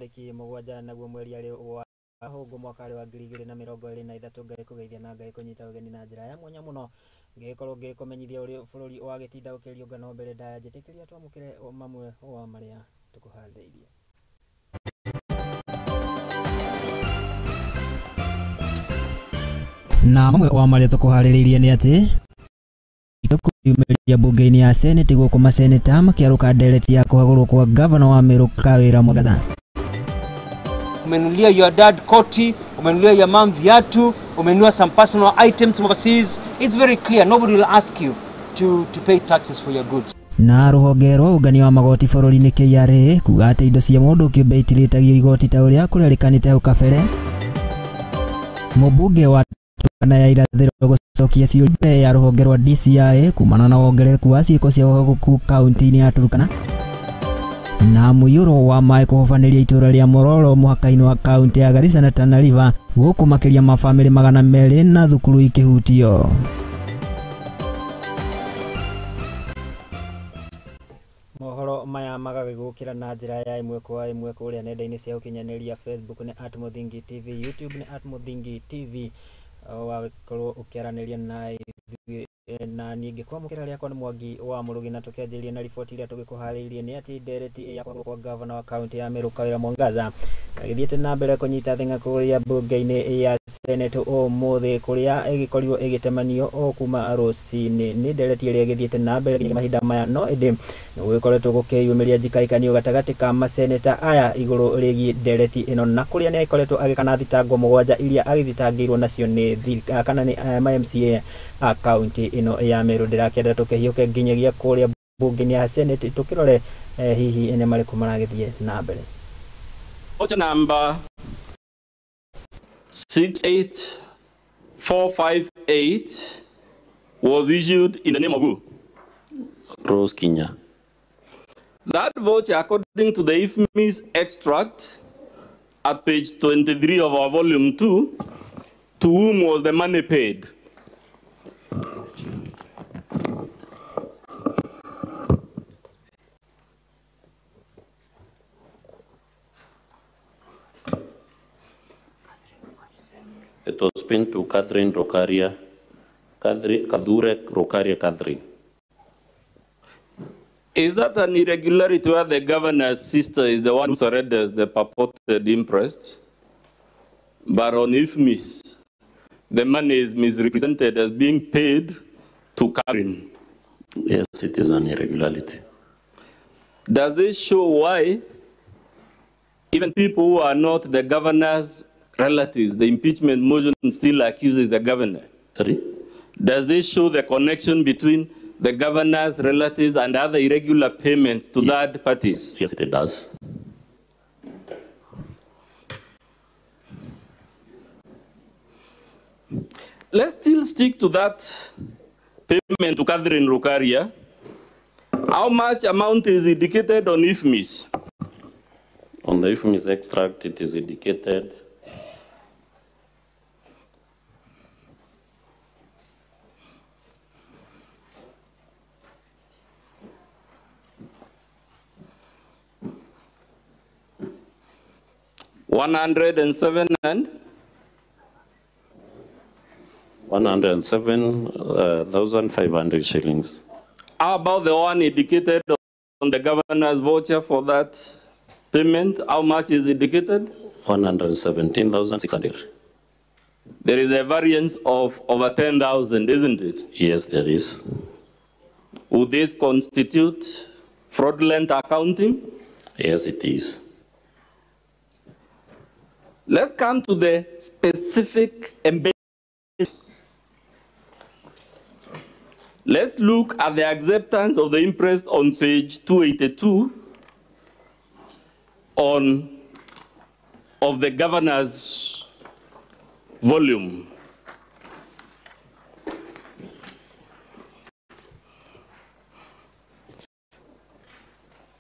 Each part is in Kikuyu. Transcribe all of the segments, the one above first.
Tarĩki 7 naguo mweri arĩ wa Hũngũ mwaka wa 2023 Ngai kũgeithia na Ngai kũnyita ũgeni na njĩra ya mwanya mũno ngĩgĩkorwo ngĩkũmenyithia ũrĩa bũrũri wa gĩtinda ũkĩriũnga no mbere ndaya njĩtĩkĩria twamũkĩre mamwe wa marĩa tũkũharĩrĩirie. Na mamwe wa marĩa tũkũharĩrĩirie nĩ atĩ kwiyumĩria bunge-inĩ ya Senate gũkũ maseneta makĩarũka ndereti ya kũhagũrwo kwa gavana wa Meru Kawira Mwangaza. Umenunulia your dad koti, umenunulia your mom viatu, umenunua some personal items from overseas. It's very clear, nobody will ask you to pay taxes for your goods. Na rũhonge rwa ũngania wa magoti bũrũri-inĩ KRA kuga atĩ indo cia mũndũ kĩũmbe itirĩtagio igoti ta ũrĩa kũrerĩkanĩte hau kabere. Mũmbunge wa Turkana ya irathĩro gũcokia ciũria mbere ya rũhonge rwa DCI kumana na wongerereku wa ciĩko cia ũhagũku kaunti-inĩ ya Turkana. Na mũiyũro wa maĩ kũhobanĩria itũra rĩa Mororo mũhaka-inĩ wa kaunti ya Garissa na Tana River gũkũ makĩria ma bamĩrĩ 200 na thukuru ikĩhutio. Mohoro maya magagĩgũkĩra na njĩra ya ĩmwe kwa ĩmwe kũrĩa nenda-inĩ cia ũkinyanĩria Facebook nĩ @Muthingi TV, YouTube nĩ @Muthingi TV. Wakorwo ũkĩaranĩria na ithuĩ na niĩ ngĩkwamũkĩra rĩakwa nĩ Mwangi wa Mũrũgi na tũkĩanjĩrĩria na riboti iria tũgĩkũharĩirie nĩ atĩ ndereti ya kwa gavana wa kaunti ya Meru Kawira Mwangaza agĩthiĩte na mbere kũnyita thing'a kũrĩa bunge-inĩ ya Senate ũmũthĩ kũrĩa ĩgĩkorirwo ĩgĩtemanio o kuma rũcinĩ. Nĩ ndereti ĩrĩa ĩgĩthiĩte na mbere nginya mahinda maya no ĩndĩ nĩgũgĩkoretwo gũkĩyumĩria njikaikanio gatagatĩ ka maseneta aya igũrũ rĩgiĩ ndereti ĩno na kũrĩa nĩ agĩkoretwo agĩkana thitango 7 iria agĩthitangĩirwo nacio nĩ kana nĩ ma MCA a kaunti ĩno ya Meru. Ndĩrakĩenda tũkĩhiũke nginyagia kũrĩa bunge-inĩ ya Senate tũkĩrore hihi nĩ marĩkũ maragĩthiĩ na mbere. Voucher number 68458 was issued in the name of who? Rose Kinya. That voucher, according to the IFMIS extract at page 23 of our volume 2, to whom was the money paid? It was paid to Catherine Rokaria, Kadure Rokaria Catherine. Is that an irregularity where the governor's sister is the one who surrenders the purported imprest? But on IFMIS, the money is misrepresented as being paid to Catherine. Yes, it is an irregularity. Does this show why even people who are not the governor's relatives, the impeachment motion still accuses the governor? Sorry? Does this show the connection between the governor's relatives and other irregular payments to third parties? Yes, it does. Let's still stick to that payment to Catherine Rukaria. How much amount is indicated on IFMIS? On the IFMIS extract, it is indicated $107 and 107,500 shillings. How about the one indicated on the governor's voucher for that payment? How much is indicated? 117,600. There is a variance of over 10,000, isn't it? Yes, there is. Would this constitute fraudulent accounting? Yes, it is. Let's come to the specific embedded. Let's look at the acceptance of the imprest on page 282 of the governor's volume.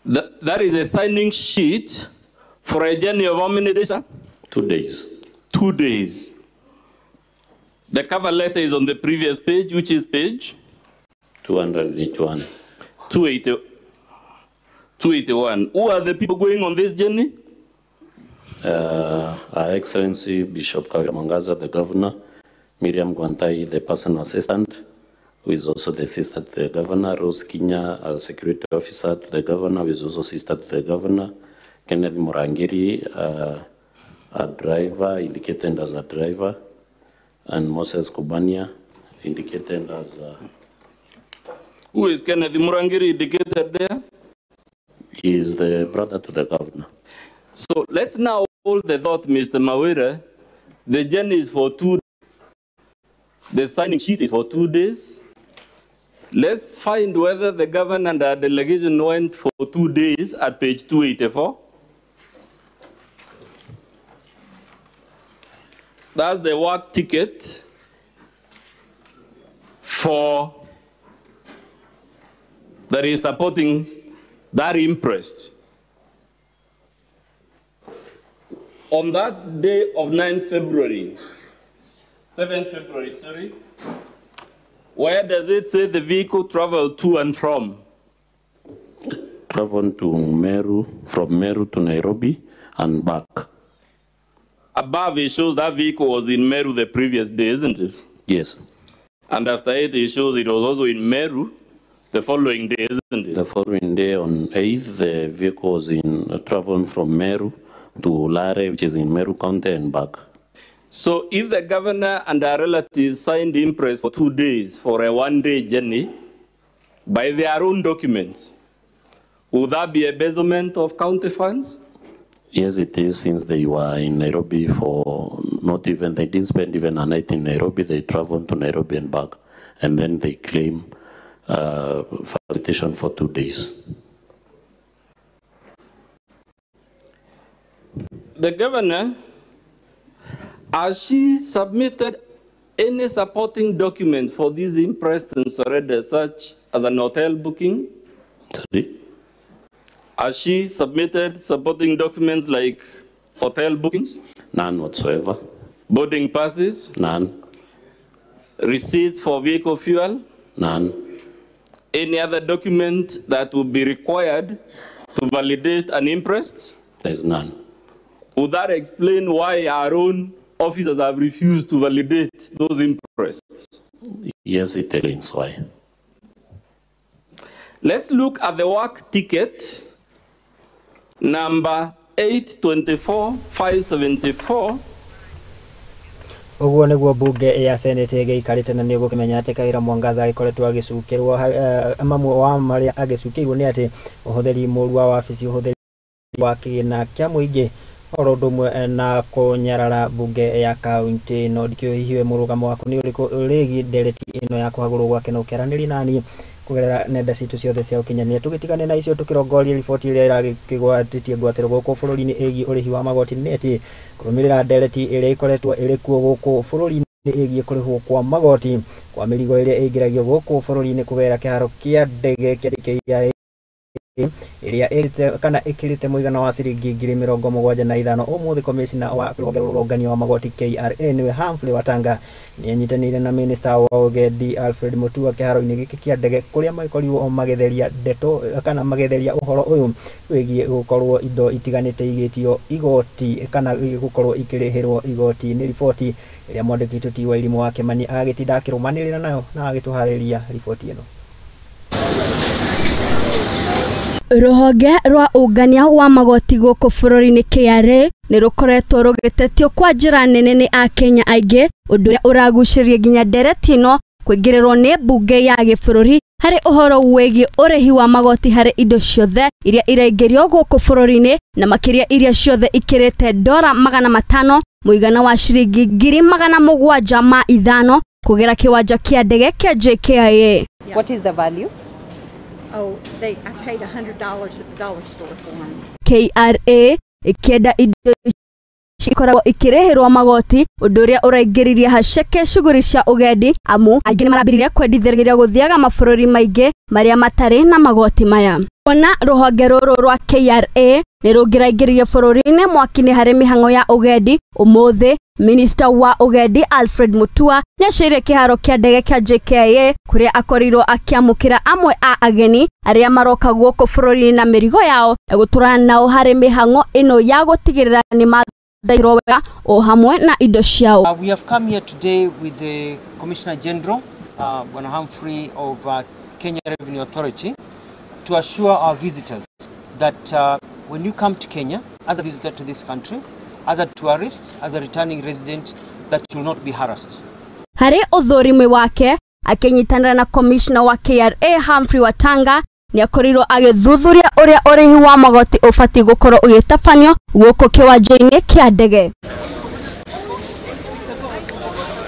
That is a signing sheet for a journey of how many days, sir? 2 days. 2 days. The cover letter is on the previous page, which is page? 281. 281. Who are the people going on this journey? Her Excellency Bishop Kawira Mwangaza, the Governor, Miriam Guantai, the personal assistant, who is also the sister to the Governor, Rose Kinya, a security officer to the Governor, who is also sister to the Governor, Kenneth Murangiri, a driver, indicated as a driver, and Moses Kubania, indicated as a... Who is Kenneth Murangiri indicated there? He is the brother to the Governor. So let's now hold the thought, Mr. Mawire. The journey is for 2 days. The signing sheet is for 2 days. Let's find whether the governor and the delegation went for 2 days at page 284. That's the work ticket for that is supporting that imprest. On that day of 9 February, 7 February, sorry, where does it say the vehicle traveled to and from? Traveled to Meru, from Meru to Nairobi and back. Above it shows that vehicle was in Meru the previous day, isn't it? Yes. And after it, it shows it was also in Meru the following day, isn't it? The following day on 8th, the vehicle was in traveling from Meru to Lare, which is in Meru County, and back. So if the governor and her relatives signed the imprest for 2 days for a one-day journey by their own documents, would that be embezzlement of county funds? Yes, it is, since they were in Nairobi for not even, they didn't spend even a night in Nairobi, they traveled to Nairobi and back, and then they claim facilitation for 2 days. The governor, has she submitted any supporting document for this imprest and surrender, such as an hotel booking? Sorry? Has she submitted supporting documents like hotel bookings? None whatsoever. Boarding passes? None. Receipts for vehicle fuel? None. Any other document that would be required to validate an imprest? There's none. Would that explain why our own officers have refused to validate those imprests? Yes, it explains why. Let's look at the work ticket number 824574. Ũguo nĩguo mbunge ya Senate ĩgĩikarĩte na nĩ ũgũkĩmenya atĩ Kawira Mwangaza agĩkoretwo agĩcukĩrwo mamwe wa marĩa agĩcukĩirwo nĩ atĩ ũhũthĩri mũũru wa wabici, ũhũthĩri wa kĩgĩna kĩa mũingĩ oro ũndũ ũmwe na kũnyarara mbunge ya kaunti ĩno. Ndikĩũĩ hihi we mũrũgamo waku nĩ ũrĩkũ rĩgiĩ ndereti ĩno ya kũhagũrwo gwake, na ũkĩaranĩria naniĩ kũgerera nenda citũ ciothe cia ũkinyanĩria. Tũgĩtigane na icio tũkĩrongoria riboti ĩrĩa ĩragĩkĩgwatĩtie ngwatĩro gũkũ bũrũri-inĩ ĩgiĩ ũrĩhi wa magoti nĩ atĩ kũrũmĩrĩra ndereti ĩrĩa ĩkoretwo ĩrĩ kuo gũkũ bũrũri-inĩ ĩgiĩ kũrĩhwo kwa magoti kwa mĩrigo ĩrĩa ĩingĩragio gũkũ bũrũri-inĩ kũgerera kĩharo kĩa ndege kĩa JKIA ĩrĩa ĩrĩte kana ĩkĩrĩte mũigana wa ciringi 75,000. Ũmũthĩ komishina wa rũhonge rwa ũngania wa magoti KRA nĩwe Humphrey Watanga nĩanyitanĩire na minista wa ũgendi Alfred Mutua kĩharo-inĩ gĩkĩ kĩa ndege kũrĩa magĩkorirwo magĩtheria ndeto kana magĩtheria ũhoro ũyũ wĩgiĩ gũkorwo indo itiganĩte igĩtio igoti kana gũkorwo ikĩrĩhĩrwo igoti. Nĩ riboti ĩrĩa mwandĩki witũ T Wairimũ wa Kĩmani agĩtinda akĩrũmanĩrĩra nayo na agĩtũharĩria riboti ĩno. Rũhonge rwa ũngania wa magoti gũkũ bũrũri-inĩ KRA nĩ rũkoretwo rũgĩtetio kwa njĩra nene nĩ akenya aingĩ, ũndũ ũrĩa ũragucĩrĩria nginya ndereti ĩno kũingĩrĩrwo nĩ mbunge ya gĩbũrũri harĩ ũhoro wĩgiĩ ũrĩhi wa magoti harĩ indo ciothe iria iraingĩrio gũkũ bũrũri-inĩ na makĩria iria ciothe ikĩrĩte $500 mũigana wa ciringi 705,000 kũgera kĩwanja kĩa ndege kĩa JKIA. What is the value? Oh, I paid $100 at the dollar store for them. KRA ikienda indo ikoragwo ikirihirwo magoti, ũndũ ũrĩa ũraingĩririe haceke cuguri cia ũgendi, amu aingĩ nĩmarambĩrĩria kwendithĩrĩria gũthiaga mabũrũri maingĩ marĩa matarĩ na magoti maya. Ona rũhonge rũrũ rwa KRA nĩ rũngĩraingĩririe bũrũri-inĩ mwaki-inĩ harĩ mĩhang'o ya ũgendi, ũmũthĩ Minista wa Ugendi Alfred Mutua nĩaceire kĩharo kĩa ndege kĩa JKIA kũrĩa akorirwo akĩamũkĩra amwe a ageni arĩa maroka gũkũ bũrũri-inĩ na mĩrigo yao na gũtũrana nao harĩ mĩhang'o ĩno ya gũtigĩrĩra nĩ mathairwo wega o hamwe na indo ciao. We have come here today with the Commissioner General, Bwana Humphrey of Kenya Revenue Authority, to assure our visitors that when you come to Kenya as a visitor to this country, as a tourist, as a returning resident, that you will not be harassed. Harĩ ũthũrimi wake akĩnyitanĩra na Commissioner wa KRA Humphrey Watanga nĩakorirwo agĩthuthuria ũrĩa ũrĩhi wa magoti ũbatiĩ gũkorwo ũgĩtabanio gũkũ kĩwanja-inĩ kĩa ndege.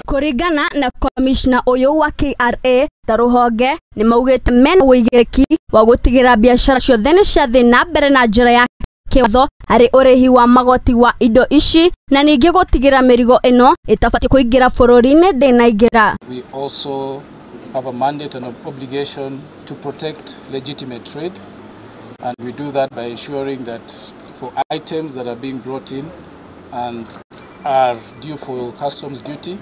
Kũringana na Commissioner ũyũ wa KRA ta rũhonge nĩ maugĩte mena ũigĩrĩki wa gũtigĩrĩra biacara ciothe nĩ ciathiĩ na mbere na njĩra ya kĩwatho harĩ ũrĩhi wa magoti wa indo ici na ningĩ gũtigĩrĩra mĩrigo ĩno ĩtabatiĩ kũingĩra bũrũri-inĩ ndĩnaingĩra. We also have a mandate and an obligation to protect legitimate trade, and we do that by ensuring that for items that are being brought in and are due for customs duty,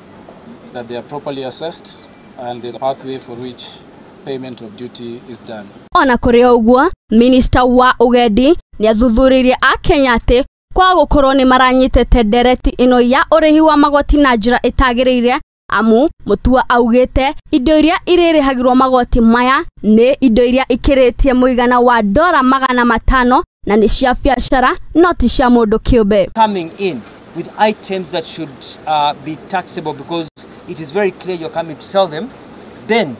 that they are properly assessed and there's a pathway for which payment of duty is done. Ona kũrĩ ũguo, Minista wa Ugendi nĩathuthuririe Akenya atĩ kwa gũkorwo nĩ maranyitĩte ndereti ĩno ya ũrĩhi wa magoti na njĩra ĩtagĩrĩire, amu Mutua augĩte indo iria irĩrĩhagĩrwo magoti maya nĩ indo iria ikĩrĩtie mũigana wa $500 na nĩ cia biacara no ti cia mũndũ kĩũmbe. Coming in with items that should be taxable because it is very clear you're coming to sell them, then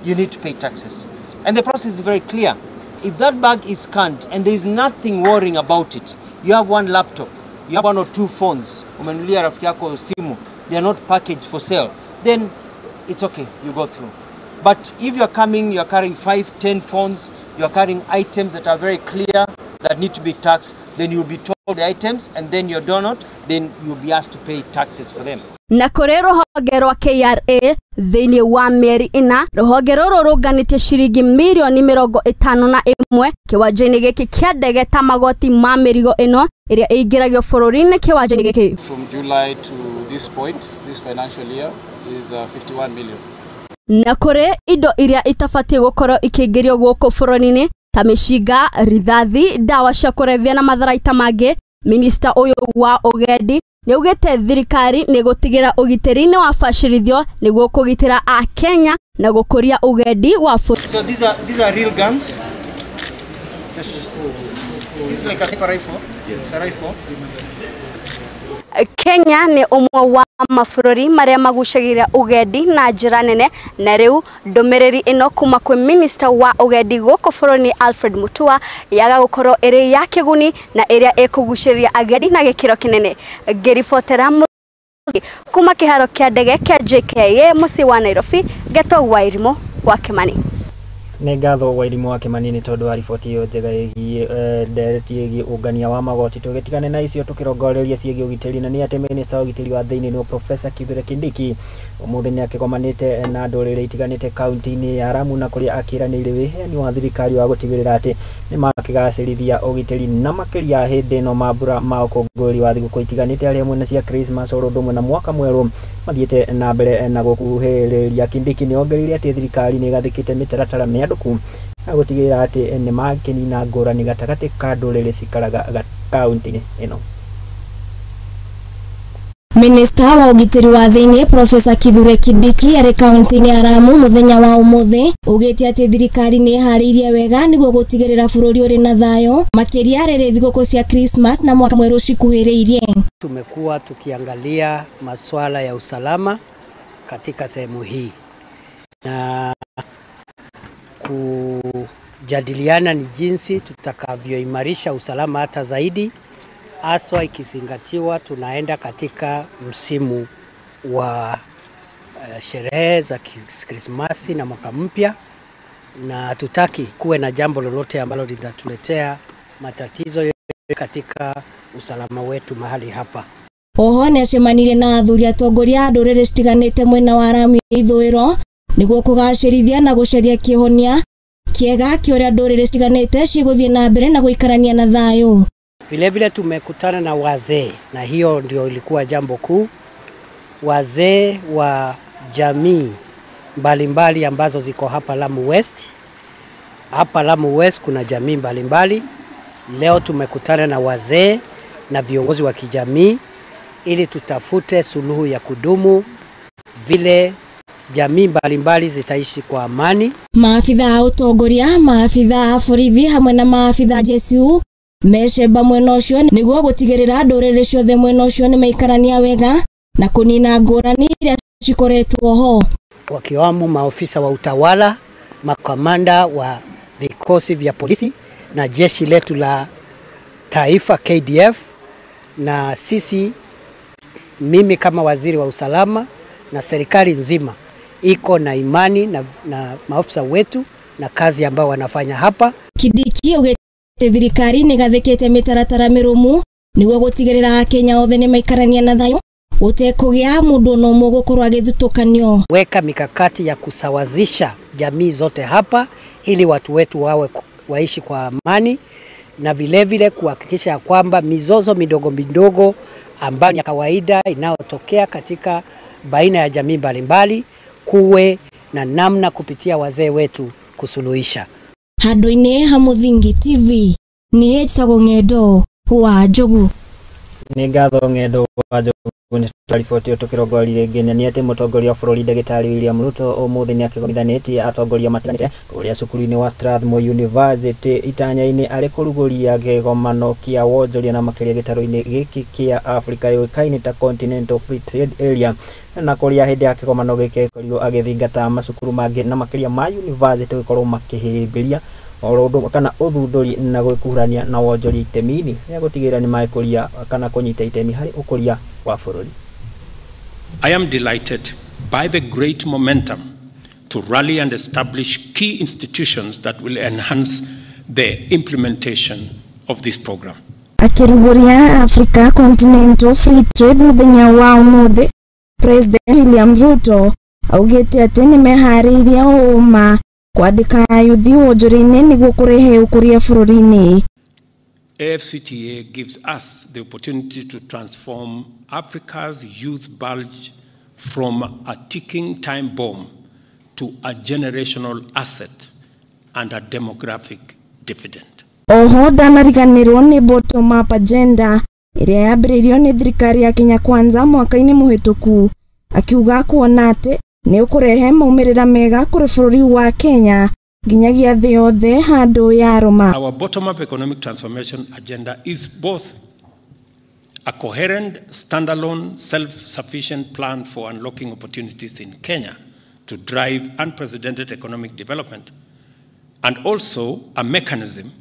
you need to pay taxes. And the process is very clear. If that bag is scanned and there is nothing worrying about it, you have one laptop, you have one or two phones, umenunulia rafiki yako simu, they are not packaged for sale, then it's okay, you go through. But if you're coming, you're carrying 5, 10 phones, you're carrying items that are very clear that need to be taxed, then you'll be told the items, and then you're done out, then you'll be asked to pay taxes for them. Na kũrĩ rũhonge rwa KRA thĩinĩ wa mĩeri ĩna, rũhonge rũrũ rũnganĩtie ciringi mirioni 51 kĩwanja-inĩ gĩkĩ kĩa ndege ta magoti ma mĩrigo ĩno ĩrĩa ĩingĩragio bũrũri-inĩ kĩwanja-inĩ gĩkĩ. From July to this point, this financial year is 51 million. Na kũrĩ indo iria itabatiĩ gũkorwo ikĩingĩrio gũkũ bũrũri-inĩ ta mĩcinga, rithathi, ndawa cia kũrebia na matharaita mangĩ, Minista ũyũ wa Ugendi nĩaugĩte thirikari nĩ gũtigĩra ũgitĩri nĩ wabacĩrithio nĩguo kũgitĩra Akenya na gũkũria ũgendi wa bũrũri. So these are real guns. It's like a sniper rifle. Yes. It's a rifle. Kenya nĩ ũmwe wa mabũrũri marĩa magucagĩrĩria ũgendi na njĩra nene, na rĩu ndũmĩrĩri ĩno kuma kwĩ Minista wa Ũgendi gũkũ bũrũri-inĩ Alfred Mutua yaga gũkorwo ĩrĩ ya kĩguni na ĩrĩa ĩkũgucĩrĩria agendi na gĩkĩro kĩnene. Ngĩribotera kuma kĩharo kĩa ndege kĩa JKIA mũciĩ wa Nairobi, Getho Wairimũ wa Kimani. Nĩ ngatho Wairimũ wa Kimani nĩ tondũ wa riboti ĩyo njega ĩgiĩ ndereti ĩgiĩ ũngania wa magoti. Tũgĩtigane na icio tũkĩrongoreria ciĩgiĩ ũgitĩri, na nĩ atĩ Minista wa ũgitĩri wa thĩinĩ nĩ Professor Kithure Kindiki ũmũthĩ nĩ akĩgomanĩte na ndũrĩrĩ itiganĩte kaunti-inĩ ya Lamu, na kũrĩa akĩranĩire wĩheani wa thirikari wa gũtigĩrĩra atĩ nĩ makĩgacĩrithia ũgitĩri na makĩria hĩndĩ ĩno mambura ma ũkũngũĩri wa thigũkũ itiganĩte arĩa mwena cia Christmas oro ũndũ ũmwe na mwaka mwerũ mathiĩte na mbere na gũkuhĩrĩria. Kindiki nĩ ongereire atĩ thirikari nĩ ĩgathĩkĩte mĩtaratara mĩandũku na gũtigĩrĩra atĩ nĩ makĩnina ngũrani gatagatĩ ka ndũrĩrĩ cikaraga kaunti-inĩ ĩno. Minista wa ũgitĩri wa thĩinĩ Professor Kithure Kindiki arĩ kaunti-inĩ ya Lamu mũthenya wa ũmũthĩ augĩte atĩ thirikari nĩ ĩharĩirie wega nĩguo gũtigĩrĩra bũrũri ũrĩ na thayũ makĩria rĩrĩ thigũkũ cia Christmas na mwaka mwerũ cikuhĩrĩirie. Tumekuwa tukiangalia masuala ya usalama katika sehemu hii na kujadiliana ni jinsi tutakavyoimarisha usalama hata zaidi, haswa ikizingatiwa tunaenda katika msimu wa sherehe za Krismasi na mwaka mpya, na hatutaki kuwe na jambo lolote ambalo litatuletea matatizo katika usalama wetu mahali hapa. Oho nĩacemanirie na athuri atongoria a ndũrĩrĩ citiganĩte mwena wa Lamu ya ithũĩro nĩguo kũgacĩrithia na gũcaria kĩhonia kĩega kĩa ũrĩa ndũrĩrĩ citiganĩte cigũthiĩ na mbere na gũikarania na thayũ. Vilevile tumekutana na wazee, na hiyo ndio ilikuwa jambo kuu. Wazee wa jamii mbalimbali ambazo ziko hapa Lamu West. Hapa Lamu West kuna jamii mbalimbali. Leo tumekutana na wazee na viongozi wa kijamii ili tutafute suluhu ya kudumu vile jamii mbalimbali zitaishi kwa amani. Maabitha a ũtongoria, maabitha a borithi hamwe na maabitha a JSU mecemba mwena ũcio nĩguo gũtigĩrĩra ndũrĩrĩ ciothe mwena ũcio nĩmaikarania wega na kũnina ngũrani iria cikoretwo ho. Wakiwamo maofisa wa utawala, makamanda wa vikosi vya polisi na jeshi letu la taifa KDF, na sisi, mimi kama waziri wa usalama na serikali nzima iko na imani na maofisa wetu na kazi ambayo wanafanya hapa. Kindiki augĩte thirikari nĩgathĩkĩte mĩtaratara mĩrũmu nĩguo gũtigĩrĩra Akenya othe nĩmaikarania na thayũ gũtekũgĩa mũndũ ona ũmwe gũkorwo agĩthutũkanio. Weka mikakati ya kusawazisha jamii zote hapa ili watu wetu wawe waishi kwa amani, na vilevile kuhakikisha kwamba mizozo midogo midogo ambayo ya kawaida inayotokea katika baina ya jamii mbalimbali kuwe na namna kupitia wazee wetu kusuluhisha. Handũ-inĩ ha Mũthingi TV niĩ njĩtagwo Ng'endo wa Njogu. Nĩ ngatho Ng'endo wa Njogu nĩ riboti tũkĩrongoria rĩngĩ nĩ atĩ mũtongoria wa bũrũri ndagĩtarĩ William Ruto ũmũthĩ nĩ akĩgomithanĩtie atongoria matiganĩte kũrĩa cukuru-inĩ wa Strathmore University itanya-inĩ arĩ kũrugũria kĩgomano kĩa wonjoria na makĩria gĩtarũ-inĩ gĩkĩ kĩa Africa yũĩkaine ta Continental Free Trade Area, na kũrĩa hĩndĩ ya kĩgomano gĩkĩ akorirwo agĩthingata macukuru mangĩ na makĩria ma university gũkorwo makĩhĩmbĩria oro kana ũthundũri na gwĩkuhurania na wonjoria itemi-inĩ rĩa gũtigĩrĩra nĩ magĩkũria kana kũnyita itemi harĩ ũkũria wa bũrũri. I am delighted by the great momentum to rally and establish key institutions that will enhance the implementation of this program. Akĩrugũria Africa Continental Free Trade mũthenya wa ũmũthĩ, President William Ruto augĩte atĩ nĩmeharĩirie ũma kwandĩka ayuthi wonjoria-inĩ nĩguo kũrehe ũkũria bũrũri-inĩ. AfCFTA gives us the opportunity to transform Africa's youth bulge from a ticking time bomb to a generational asset and a demographic dividend. Oho ndanariganĩrwo nĩ bottom up agenda ĩrĩa yambĩrĩirio nĩ thirikari ya Kenya Kwanza mwaka-inĩ mũhĩtũku, akiuga kuona atĩ nĩ ũkũrehe maumĩrĩra mega kũrĩ bũrũri wa Kenya nginyagia thĩ yothe handũ ya rũma. Our bottom-up economic transformation agenda is both a coherent, standalone, self-sufficient plan for unlocking opportunities in Kenya to drive unprecedented economic development, and also a mechanism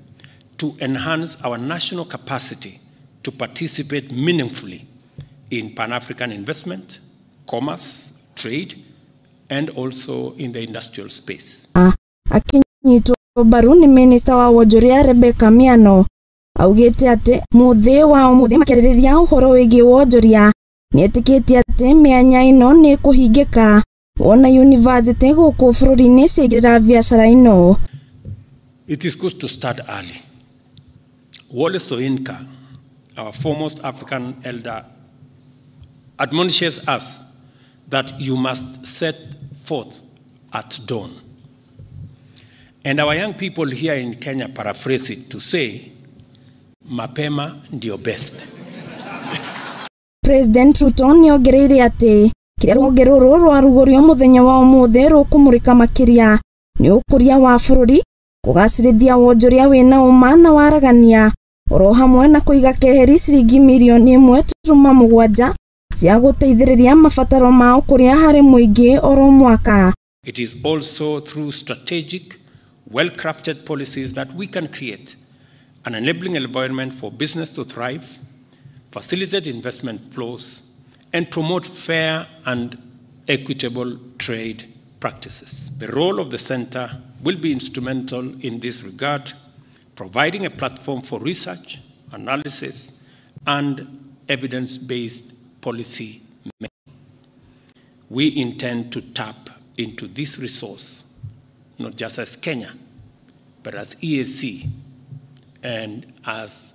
to enhance our national capacity to participate meaningfully in Pan-African investment, commerce, trade, and also in the industrial space. Akinyitwo mbaru nĩ minista wa wonjoria Rebecca Miano augĩte atĩ mũthĩ wa ũmũthĩ makĩarĩrĩria ũhoro wĩgiĩ wonjoria nĩetĩkĩtie atĩ mĩanya ĩno nĩ kũhingĩka wona yunivasĩtĩ gũkũ bũrũri-inĩ ciaingĩrĩra biacara ĩno. It is good to start early. Wole Soyinka, our foremost African elder, admonishes us that you must set forth at dawn. And our young people here in Kenya paraphrase it to say, mapema ndio best. President Ruto nĩongereire atĩ kĩrĩa rũhonge rũrũ rwarugũrio mũthenya wa ũmũthĩ rũkũmũrĩka makĩria nĩ ũkũria wa bũrũri, kũgacĩrithia wonjoria wĩna ũma na waragania oro hamwe na kũiga keheri ciringi mirioni 1.7 cia gũteithĩrĩria mabataro ma ũkũria harĩ mũingĩ oro mwaka. It is also through strategic, well-crafted policies that we can create an enabling environment for business to thrive, facilitate investment flows, and promote fair and equitable trade practices. The role of the center will be instrumental in this regard, providing a platform for research, analysis, and evidence-based policy making. We intend to tap into this resource, not just as Kenya, but as EAC and as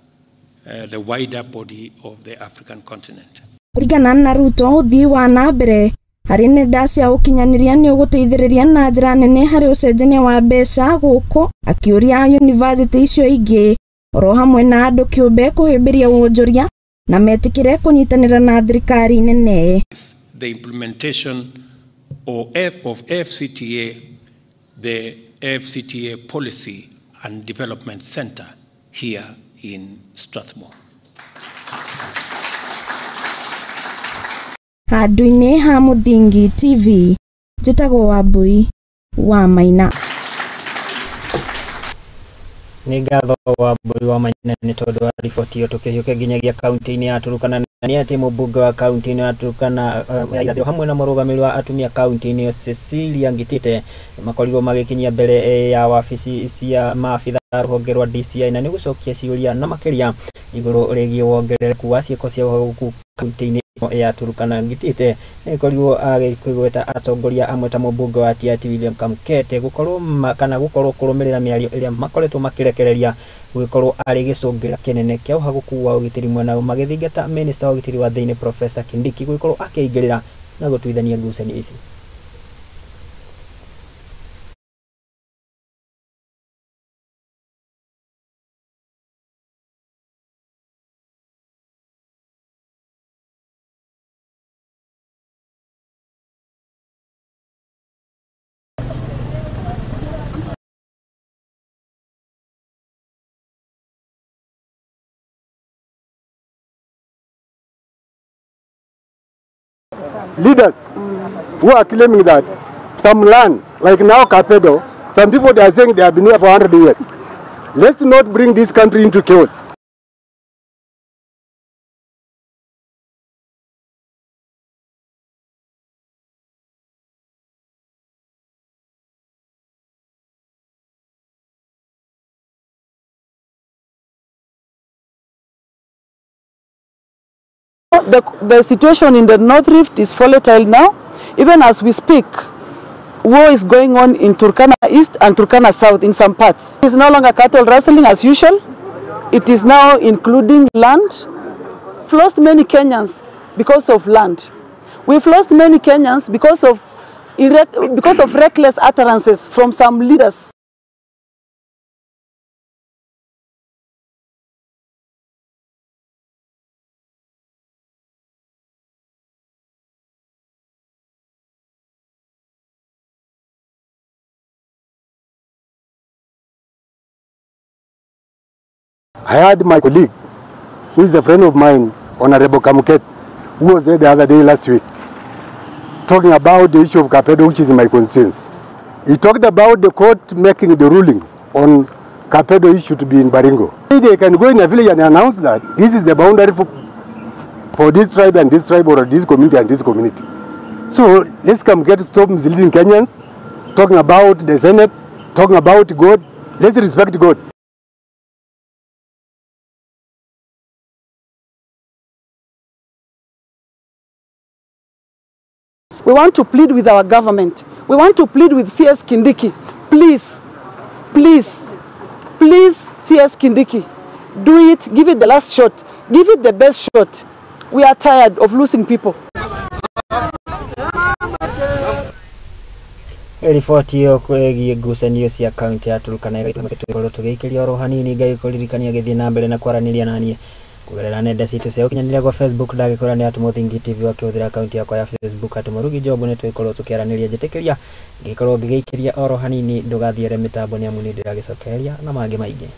the wider body of the African continent. Kũringana na Ruto, ũthii wa na mbere harĩ nenda cia ũkinyanĩria nĩ ũgũteithĩrĩria na njĩra nene harĩ ũcenjania wa mbeca gũkũ, akĩũria yunivasĩtĩ icio ingĩ oro hamwe na andũ kĩũmbe kũhĩmbĩria wonjoria na metĩkĩre kũnyitanĩra na thirikari nene. The implementation of AfCTA, the AfCTA Policy and Development Center here in Strathmore. Handũ-inĩ ha Mũthingi TV, njĩtagwo Wambui wa Maina. Nĩ ngatho Wambui wa Maina nĩ tondũ wa riboti ĩyo. Tũkĩhiũke nginyagia kaunti-inĩ ya Turkana, nĩ atĩ mũmbunge wa kaunti-inĩ ya Turkana ya hamwe na mũrũgamĩrĩri wa atumia kaunti-inĩ ĩyo Cecilia Ngitite makorirwo magĩkinyia mbere ya wabici cia maabitha rũhonge rwa DCI na nĩ gũcokia ciũria na makĩria igũrũ rĩgiĩ wongerereku wa ciĩko cia ũhagũku kaunti-inĩ ya Turkana. Ngitite nĩkorirwo agĩkĩgweta atongoria amwe ta mũmbunge wa Tiaty William Kamkete gũkorwo kana gũkorwo kũrũmĩrĩra mĩario ĩrĩa makoretwo makĩrekereria gũgĩkorwo arĩ gĩcũngĩra kĩnene kĩa ũhagũku wa ũgitĩri mwena magĩthingata minista wa ũgitĩri wa thĩinĩ Professor Kindiki gũgĩkorwo akĩingĩrĩra na gũtuithania ngucanio ici. Leaders who are claiming that some land, like now Kapedo, some people they are saying they have been here for 100 years. Let's not bring this country into chaos. The situation in the North Rift is volatile now. Even as we speak, war is going on in Turkana East and Turkana South in some parts. It is no longer cattle rustling as usual. It is now including land. We've lost many Kenyans because of land. We've lost many Kenyans because of reckless utterances from some leaders. I had my colleague, who is a friend of mine, Honorable Kamuket, who was there the other day last week, talking about the issue of Kapedo, which is my concerns. He talked about the court making the ruling on Kapedo issue to be in Baringo. They can go in a village and announce that this is the boundary for this tribe and this tribe, or this community and this community. So let's come get stop misleading Kenyans, talking about the Senate, talking about God. Let's respect God. We want to plead with our government. We want to plead with CS Kindiki. Please, please, please, CS Kindiki, do it. Give it the last shot. Give it the best shot. We are tired of losing people. Riboti ĩyo ĩgiĩ ngucanio cia kaunti ya Turkana ĩgatũma tũgĩikĩria oro hanini ngagĩkũririkania gĩthiĩ na mbere na kwaranĩria naniĩ kugerera nenda citũ cia ũkinyanĩria gwa Facebook ndagĩkwĩra nĩ @Mũthingi TV wakĩhũthĩra akaunti yakwa ya Facebook @Mũrugi Job nĩ tũgĩkorwo tũkĩaranĩria njĩtĩkĩria ngĩkorwo ngĩgĩikĩria oro hanini ndũgathiere mĩtambo nĩ amu nĩ ndĩragĩcokereria na mangĩ maingĩ.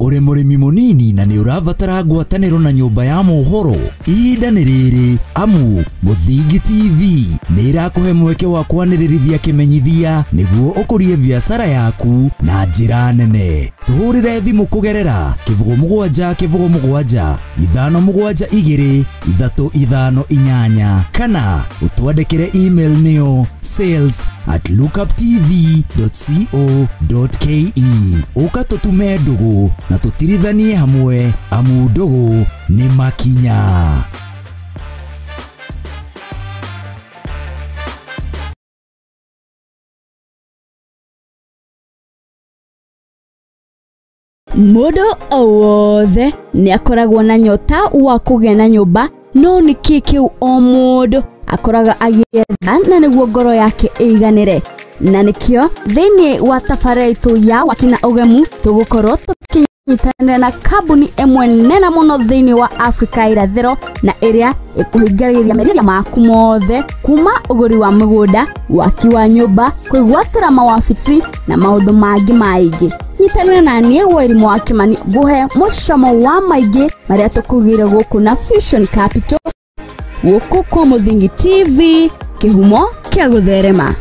Ũrĩ mũrĩmi mũnini na nĩ ũrabatara ngwatanĩro na nyũmba ya mohoro, ihinda nĩ rĩrĩ, amu Mũthingi TV nĩ ĩrakũhe mweke wa kwanĩrĩrithia kĩmenyithia nĩguo ũkũrie biacara yaku na njĩra nene. Tũhũrĩre thimũ kũgerera 07 07 572 358 kana ũtwandĩkĩre email nĩyo sales@lookuptv.co.ke. Ũka tũtume ndũgũ na tũtirithanie hamwe, amu ndũgũ nĩ makinya. Mũndũ o wothe nĩ akoragwo na nyota wa kũgĩa na nyũmba, no nĩ kĩĩ kĩu o mũndũ akoraga agĩetha na nĩguo ngoro yake ĩiganĩre. Na nĩkĩo thĩinĩ wa tabarĩra itũ ya Waki na Ũgemu tũgũkorwo tũkĩnyitanĩra na kambuni ĩmwe nene mũno thĩinĩ wa Afrika irathĩro na ĩrĩa ĩkũhingĩrĩria merirĩria maku mothe kuma ũgũri wa mũgũnda, waki wa nyũmba, kwĩgwatĩra mawabici na maũndũ mangĩ maingĩ. Nyitanĩra na niĩ Wairimu wa Kĩmani ngũhe mũcamo wa maingĩ marĩa tũkugĩire gũkũ na Fusion Capital, gũkũ kwa Mũthingi TV, kĩhumo kĩa gũtherema.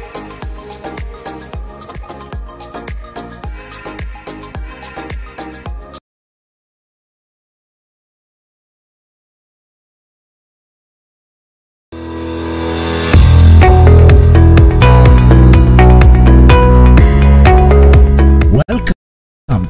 Welcome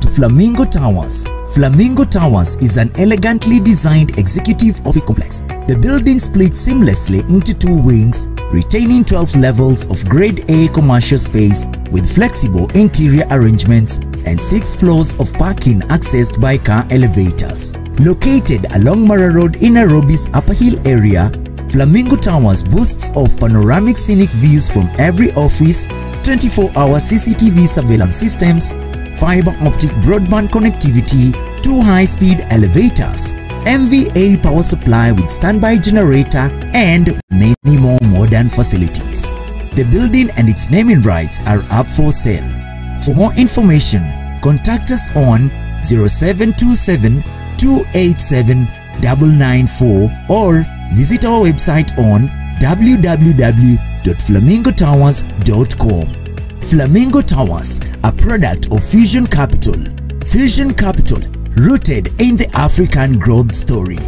to Flamingo Towers. Flamingo Towers is an elegantly designed executive office complex. The building splits seamlessly into two wings, retaining 12 levels of Grade A commercial space with flexible interior arrangements and 6 floors of parking accessed by car elevators. Located along Mara Road in Nairobi's Upper Hill area, Flamingo Towers boasts of panoramic scenic views from every office, 24-hour CCTV surveillance systems, fiber optic broadband connectivity, 2 high-speed elevators, MVA power supply with standby generator, and many more modern facilities. The building and its naming rights are up for sale. For more information, contact us on 0727 287 994 or visit our website on www.flamingotowers.com. Flamingo Towers, a product of Fusion Capital. Fusion Capital, rooted in the African growth story.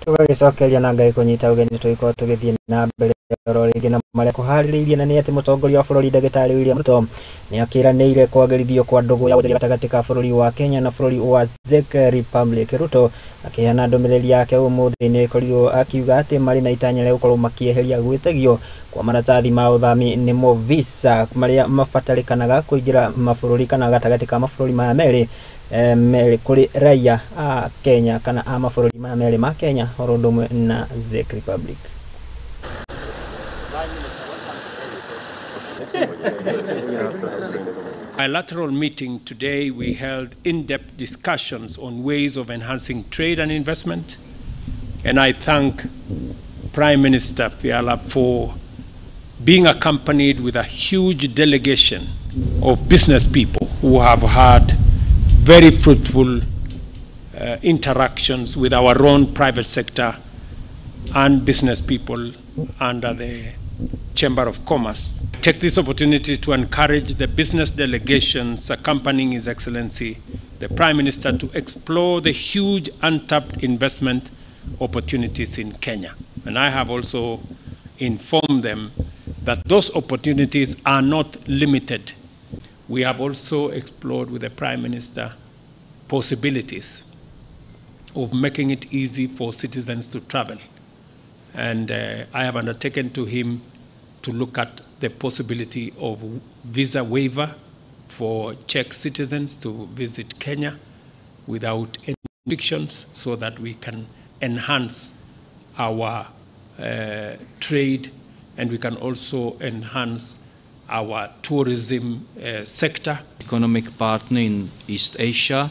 Tũgagĩcokeria na Ngai kũnyita ũgeni tũgĩkorwo tũgĩthiĩ na mbere oro rĩngĩ na marĩa kũharĩrĩirie, na nĩ atĩ mũtongoria wa bũrũri ndagĩtarĩ William Ruto nĩ akĩranĩire kwagĩrithio kwa ndũgũ ya wonjoria gatagatĩ ka bũrũri wa Kenya na bũrũri wa Czech Republic. Ruto akĩheana ndũmĩrĩri yake ũmũthĩ nĩ ĩkorirwo akiuga atĩ marĩ na itanya rĩa gũkorwo makĩeheria gwĩtagio kwa maratathi ma ũthami nĩmo visa marĩa mabatarĩkanaga kũingĩra mabũrũri kana gatagatĩ ka mabũrũri maya merĩ kũrĩ raia a Kenya kana a mabũrũri maya merĩ ma Kenya oro ũndũ ũmwe na Czech Republic. Bilateral meeting today, we held in-depth discussions on ways of enhancing trade and investment, and I thank Prime Minister Fiala for being accompanied with a huge delegation of business people who have had very fruitful interactions with our own private sector and business people under the Chamber of Commerce. I take this opportunity to encourage the business delegations accompanying His Excellency the Prime Minister to explore the huge untapped investment opportunities in Kenya. And I have also informed them that those opportunities are not limited. We have also explored with the Prime Minister possibilities of making it easy for citizens to travel. And I have undertaken to him to look at the possibility of visa waiver for Czech citizens to visit Kenya without any restrictions, so that we can enhance our trade, and we can also enhance our tourism sector. Economic partner in East Asia.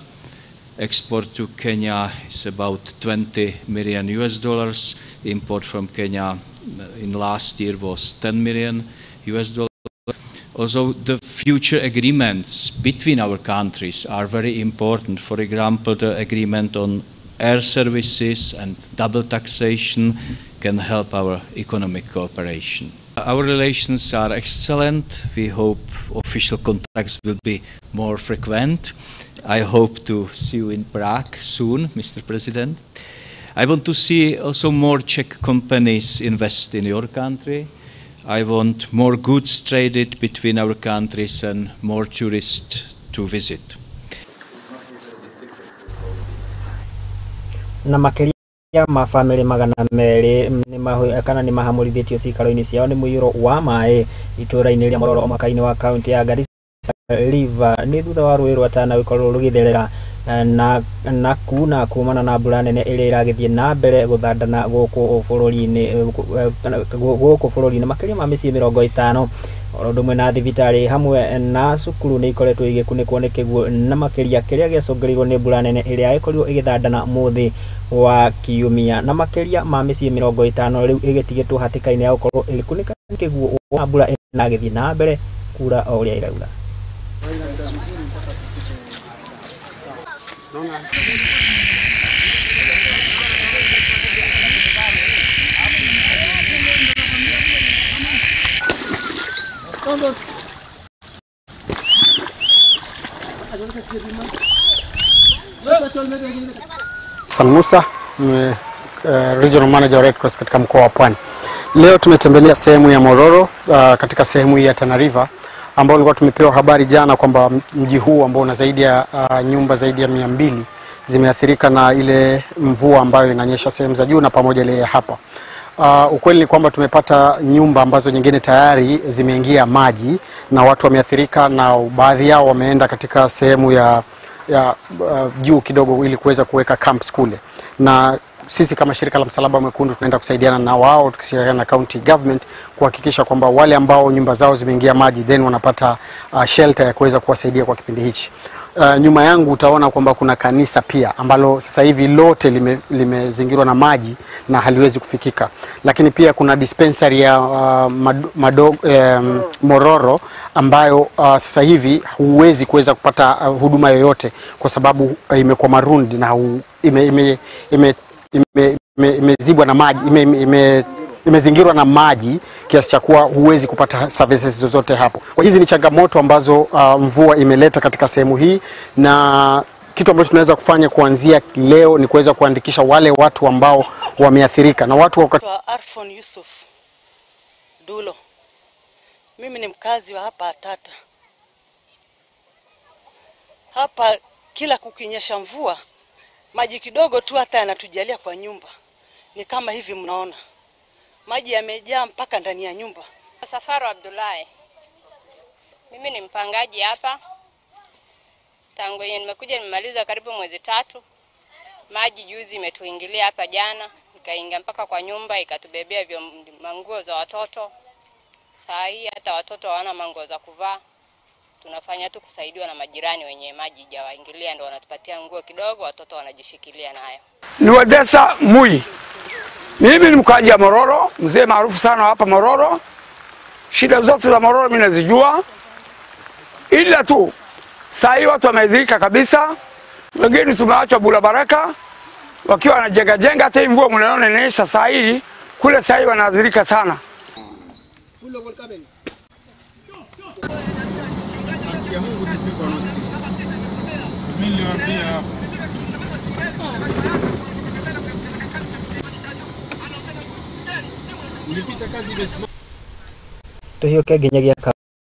Export to Kenya is about $20 million US. Import from Kenya in last year was $10 million US. Also, the future agreements between our countries are very important. For example, the agreement on air services and double taxation can help our economic cooperation. Our relations are excellent. We hope official contacts will be more frequent. I hope to see you in Prague soon, Mr. President. I want to see also more Czech companies invest in your country. I want more goods traded between our countries and more tourists to visit. Na makĩria ma bamĩrĩ 200 kana nĩ mahamũrithĩtio ciikaro-inĩ ciao nĩ mũiyũro wa maĩ itũũra-inĩ rĩa Mororo mũhaka-inĩ wa kaunti ya Garissa River nĩ thutha wa rũĩ rwa Tana gũkorwo rũgĩtherera na kuna kumana na mbura nene ĩrĩa ĩragĩthiĩ na mbere gũthandana gũkũ bũrũri-inĩ makĩria ma mĩciĩ 50 oro ũndũ ũmwe na thibitarĩ hamwe na cukuru nĩ ikoretwo igĩkunĩkwo nĩ kĩguũ na makĩria kĩrĩa gĩacũngĩrĩirwo nĩ mbura nene ĩrĩa ĩkorirwo ĩgĩthandana mũthĩ wa kiumia na makĩria ma mĩciĩ 50 rĩu ĩgĩtigĩtwo hatĩka-inĩ ya gũkorwo ĩgĩkunĩka nĩ kĩguũ na mbura ĩragĩthiĩ na mbere kura o ũrĩa ĩraura. Hassan Musa, Regional Manager Red Cross katika mkoa wa Pwani. Leo tumetembelea sehemu ya Mororo katika sehemu hii ya Tana River ambao tulikuwa tumepewa habari jana kwamba mji huu ambao una zaidi ya nyumba zaidi ya 200 zimeathirika na ile mvua ambayo inanyesha sehemu za juu na pamoja ile hapa. Ukweli ni kwamba tumepata nyumba ambazo nyingine tayari zimeingia maji na watu wameathirika, na baadhi yao wameenda katika sehemu ya juu kidogo ili kuweza kuweka camps kule. Na sisi kama shirika la Msalaba Mwekundu tunaenda kusaidiana na wao tukishirikiana na county government kuhakikisha kwamba wale ambao nyumba zao zimeingia maji then wanapata shelter ya kuweza kuwasaidia kwa kipindi hichi. Nyuma yangu utaona kwamba kuna kanisa pia ambalo sasa hivi lote limezingirwa na maji na haliwezi kufikika. Lakini pia kuna dispensary ya Mororo ambayo sasa hivi huwezi kuweza kupata huduma yoyote kwa sababu imekuwa marundi na imezibwa na maji, imezingirwa na maji kiasi cha kuwa huwezi kupata services zozote hapo. Kwa hizi ni changamoto ambazo mvua imeleta katika sehemu hii, na kitu ambacho tunaweza kufanya kuanzia leo ni kuweza kuandikisha wale watu ambao wameathirika na watu wa Arfon Yusuf Dulo. Mimi ni mkazi wa hapa Atata. Hapa kila kukinyesha mvua maji kidogo tu hata yanatujalia kwa nyumba. Ni kama hivi mnaona. Maji yamejaa mpaka ndani ya nyumba. Safaru Abdullahi. Mimi ni mpangaji hapa. Tangu nimekuja nimemaliza karibu mwezi 3. Maji juzi imetuingilia hapa jana, ikaingia mpaka kwa nyumba, ikatubebea manguo za watoto. Saa hii hata watoto hawana manguo za kuvaa. Tunafanya tu kusaidiwa na majirani wenye maji jawaingilia, ndio wanatupatia nguo kidogo, watoto wanajishikilia nayo. Ni Wadesa Mui. Mimi ni mkaji wa Mororo, mzee maarufu sana hapa Mororo. Shida zote za Mororo mimi nazijua. Ila tu saa hii watu wameadhirika kabisa. Wengine tumeachwa bula baraka wakiwa wanajenga jenga, hata mvua mnaona inanyesha saa hii, kule saa hii wanaadhirika sana. Tuhiũke nginyagia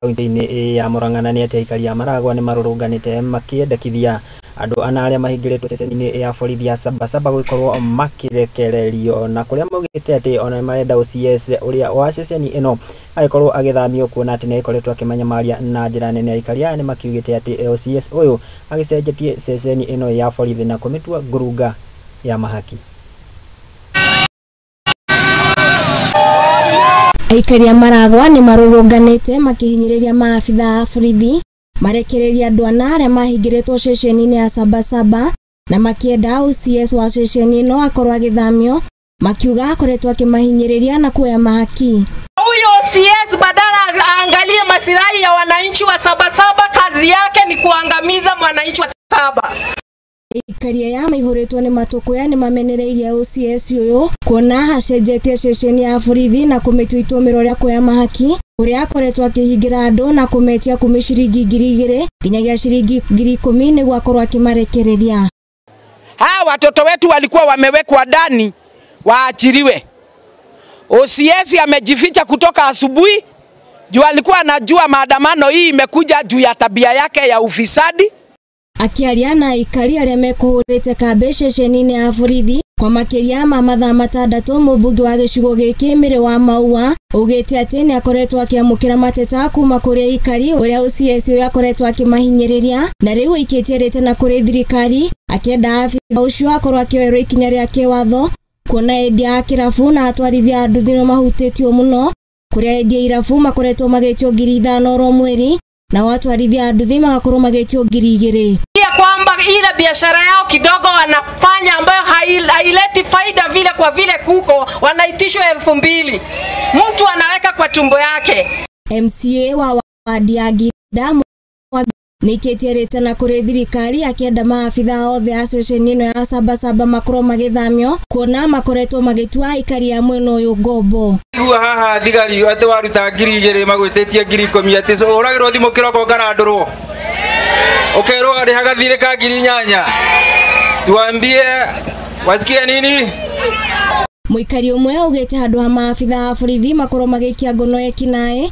kaunti-inĩ ya Murang'a na nĩ atĩ aikari a Maragwa nĩ marũrũnganĩte makĩendekithia andũ ana arĩa mahingĩrĩtwo ceceni-inĩ ya borithi ya Sabasaba gũkorwo makĩrekererio, na kũrĩa maugĩte atĩ ona marenda OCS ũrĩa wa ceceni ĩno agĩkorwo agĩthamio kuona atĩ nĩagĩkoretwo akĩmanyamaria na njĩra nene. Aikari aya nĩ makiugĩte atĩ OCS ũyũ agĩcenjetie ceceni ĩno ya borithi na kũmĩtua ngurunga ya mahaki. Aikari a Maragwa nĩ marũrũnganĩte makĩhinyĩrĩria maabitha a borithi marekereria andũ ana arĩa mahingĩrĩtwo ceceni-inĩ ya Sabasaba na makĩenda OCS wa ceceni ĩno akorwo agĩthamio, makiuga akoretwo akĩmahinyĩrĩria na kuoya mahaki. Huyo OCS badala aangalie masilahi ya wananchi wa Sabasaba, kazi yake ni kuangamiza mwananchi wa Saba. Aikari aya maihũrĩtwo nĩ matũkũya nĩ mamenereirie OCS ũyũ kuona acenjetie ceceni ya borithi na kũmĩtua itũmĩro rĩa kuoya mahaki kũrĩa akoretwo akĩhingĩra andũ na kũmetia kuma ciringi 2,000 nginyagia ciringi 10,000 nĩguo akorwo akĩmarekereria. Hawa watoto wetu walikuwa wamewekwa ndani waachiliwe. OCS amejificha kutoka asubuhi juu alikuwa anajua maandamano hii imekuja juu ya tabia yake ya ufisadi. Akiaria na aikari arĩa mekũhũrĩte kambĩ ceceni-inĩ ya borithi kwa makĩria ma mathaa matandatũ, mũmbunge wa gĩcigo gĩkĩ Mĩrĩ wa Maua augĩte atĩ nĩ akoretwo akĩamũkĩra mateta kuma kũrĩ aikari ũrĩa OCS ũyũ akoretwo akĩmahinyĩrĩria na rĩu aikĩtie rĩtana kũrĩ thirikari akĩenda abitha ũcio akorwo akĩoerwo ikinya rĩa kĩwatho kuona endia a kĩrabu na atwarithia a nduthi nĩo mahutĩtio mũno kũrĩa endia irabu makoretwo magĩtio 5,000 oro mweri na watwarithia a nduthi magakorwo magĩtio 2,000. Kwamba ile biashara yao kidogo wanafanya ambayo haileti faida vile kwa vile kuko wanaitishwa 2,000. Mtu anaweka kwa tumbo yake. MCA wa wadi ya Ginda nĩikĩtie rĩtana kũrĩ thirikari akĩenda maabitha othe a ceceni ĩno ya Sabasaba makorwo magĩthamio kuona makoretwo magĩtua aikari a mwena ũyũ ngombo. Igua haha thigari atĩ waruta 2,000 magwĩtĩtie 10,000 atĩ ũragĩrwo thimũ kĩroko ũkarandũrwo ũkerwo arĩhaga thirĩ ka 8,000. Tuambie wasikie nini? Mũikari ũmwe augĩte handũ ha maabitha a borithi makorwo magĩikia ngono ekinaĩ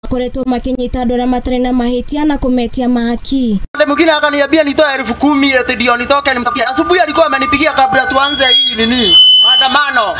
makoretwo makinyita andũ arĩa matarĩ na mahĩtia na kũmetia mahaki. Mwingine akaniambia nitoe 10,000 ati ndio nitoke nimtafutie. Asubuhi alikuwa amenipigia kabla tuanze hii nini maandamano.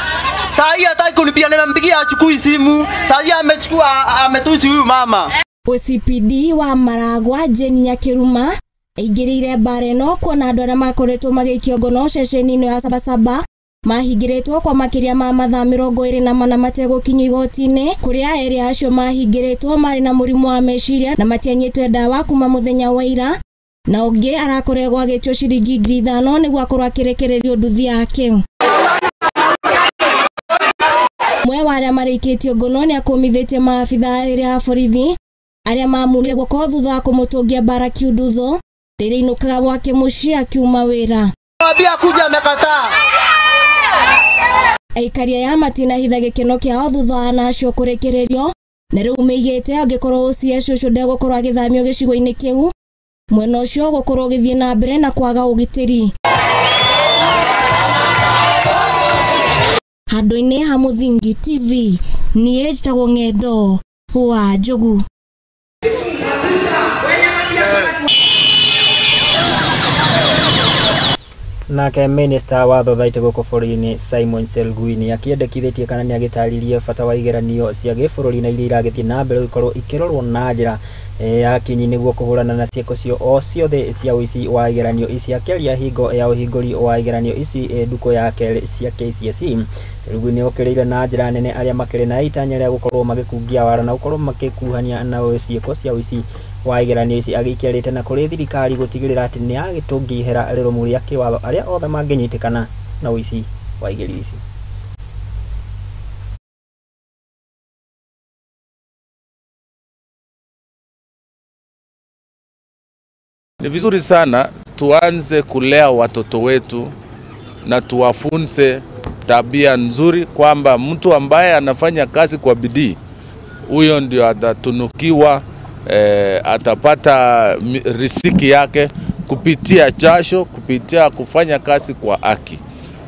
Saa hii hataki kunipigia, nimempigia achukui simu. Saa hii amechukua, ametusi huyu mama. OCPD wa Maragwa Jane Nyakĩruma aingĩrĩire mbara ĩno kuona andũ arĩa makoretwo magĩikio ngono ceceni-inĩ ya Sabasaba mahingĩrĩtwo kwa makĩria ma mathaa 24 mategũkinyio igoti-inĩ kũrĩa erĩ acio mahingĩrĩtwo marĩ na mũrimũ wa meciria na matianyĩtwe ndawa kuma mũthenya wa ira na ũngĩ arakoregwo agĩtio ciringi 5,000 nĩguo akorwo akĩrekererio nduthi yake. Mwe wa arĩa marĩkĩtio ngono nĩ akũmithĩtie maabitha erĩ a borithi arĩa mamumire guoko thutha wa kũmũtũngia mbara kiundutho rĩrĩa ainũkaga gwake mũciĩ akiuma wĩra. Mwambia kuja amekataa. Aikari aya matinahitha gĩkeno kĩao thutha wa ana acio kũrekererio na rĩu meigĩte angĩkorwo OCS ũcio ndegũkorwo agĩthamio gĩcigo-inĩ kĩu mwena ũcio ũgũkorwo ũgĩthiĩ na mbere na kwaga ũgitĩri. Handũ-inĩ ha Mũthingi TV niĩ njĩtagwo Ng'endo wa Njogu. Nake minister wa thothaitĩ gũkũ bũrũri-inĩ Simon Chelugui akĩendekithĩtie kana nĩagĩtarĩrie bata wa igeranio cia gĩbũrũri na iria iragĩthiĩ na mbere gũkorwo ikĩrorwo na njĩra ya kinyi nĩguo kũhũrana na ciĩko cio o ciothe cia ũici wa igeranio ici. Akĩaria hingo ya ũhingũri wa igeranio ici ndukũ ya kerĩ cia KCSE, Chelugui nĩokĩrĩire na njĩra nene arĩa makĩrĩ na itanya rĩa gũkorwo magĩkungia wara na gũkorwo makĩkuhania na ciĩko cia ũici wa igeranio ici, agĩikĩrĩte na kũrĩ thirikari gũtigĩrĩra atĩ nĩ agĩtũngia ihera rĩrũmu rĩa kĩwatho arĩa othe mangĩnyitĩkana na ũici wa igerio ici. Ni vizuri sana tuanze kulea watoto wetu na tuwafunze tabia nzuri, kwamba mtu ambaye anafanya kazi kwa bidii huyo ndio atatunukiwa, atapata riziki yake kupitia jasho, kupitia kufanya kazi kwa haki.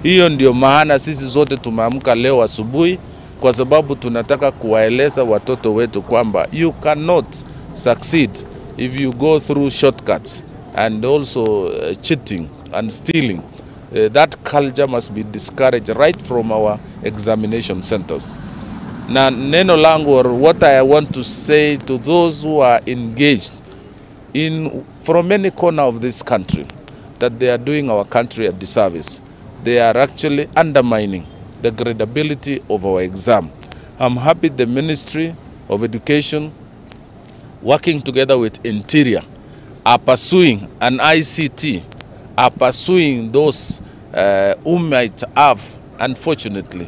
Hiyo ndio maana sisi zote tumeamka leo asubuhi, kwa sababu tunataka kuwaeleza watoto wetu kwamba you cannot succeed if you go through shortcuts and also cheating and stealing. That culture must be discouraged right from our examination centers. Na neno langu, or what I want to say to those who are engaged in from any corner of this country, that they are doing our country a disservice. They are actually undermining the credibility of our exam. I'm happy the Ministry of Education, working together with Interior, are pursuing an ICT, are pursuing those who might have, unfortunately,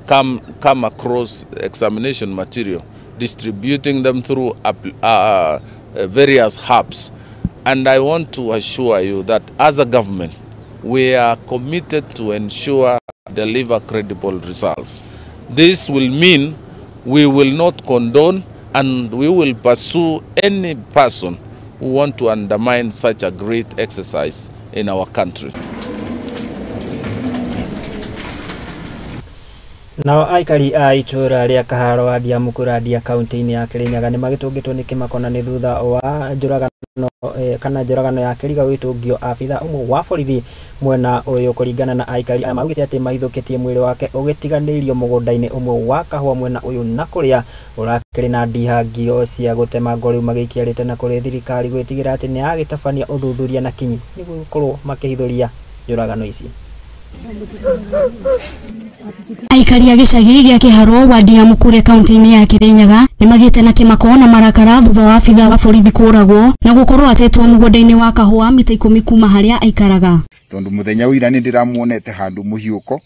come across examination material, distributing them through various hubs. And I want to assure you that as a government, we are committed to ensure deliver credible results. This will mean we will not condone and we will pursue any person who want to undermine such a great exercise in our country. Nao aikari a itũra rĩa Kaharo wa Ndiamũkũrandia kaunti-inĩ ya Kirinyaga nĩ magĩtũngĩtwo nĩ kĩmako na nĩ thutha wa njũragano kana njũragano ya kĩriga gwĩtũngio abitha ũmwe wa borithi mwena ũyũ. Kũringana na aikari aya maugĩte atĩ mahithũkĩtie mwĩrĩ wake ũgĩtiganĩirio mũgũnda-inĩ ũmwe wa kahũa mwena ũyũ na kũrĩa ũrakĩrĩ na ndihangio cia gũtemangwo rĩu magĩikia na kũrĩ thirikari gwĩtigĩra atĩ nĩ yagĩtabania ũthuthuria na kinyi nĩguo gũkorwo makĩhithũria njũragano ici. Aikari a gĩcagi gĩa Kĩharwo wadi ya Mũkure kaunti-inĩ ya Kirinyaga nĩ magĩte na kĩmako na marakara thutha wa abitha wa borithi kũragwo na gũkorwo atetwo mũgũnda-inĩ wa kahũa mita 10 kuma harĩa aikaraga. Tondu muthenya wira nĩ ndĩramuonete handũ mũhiũko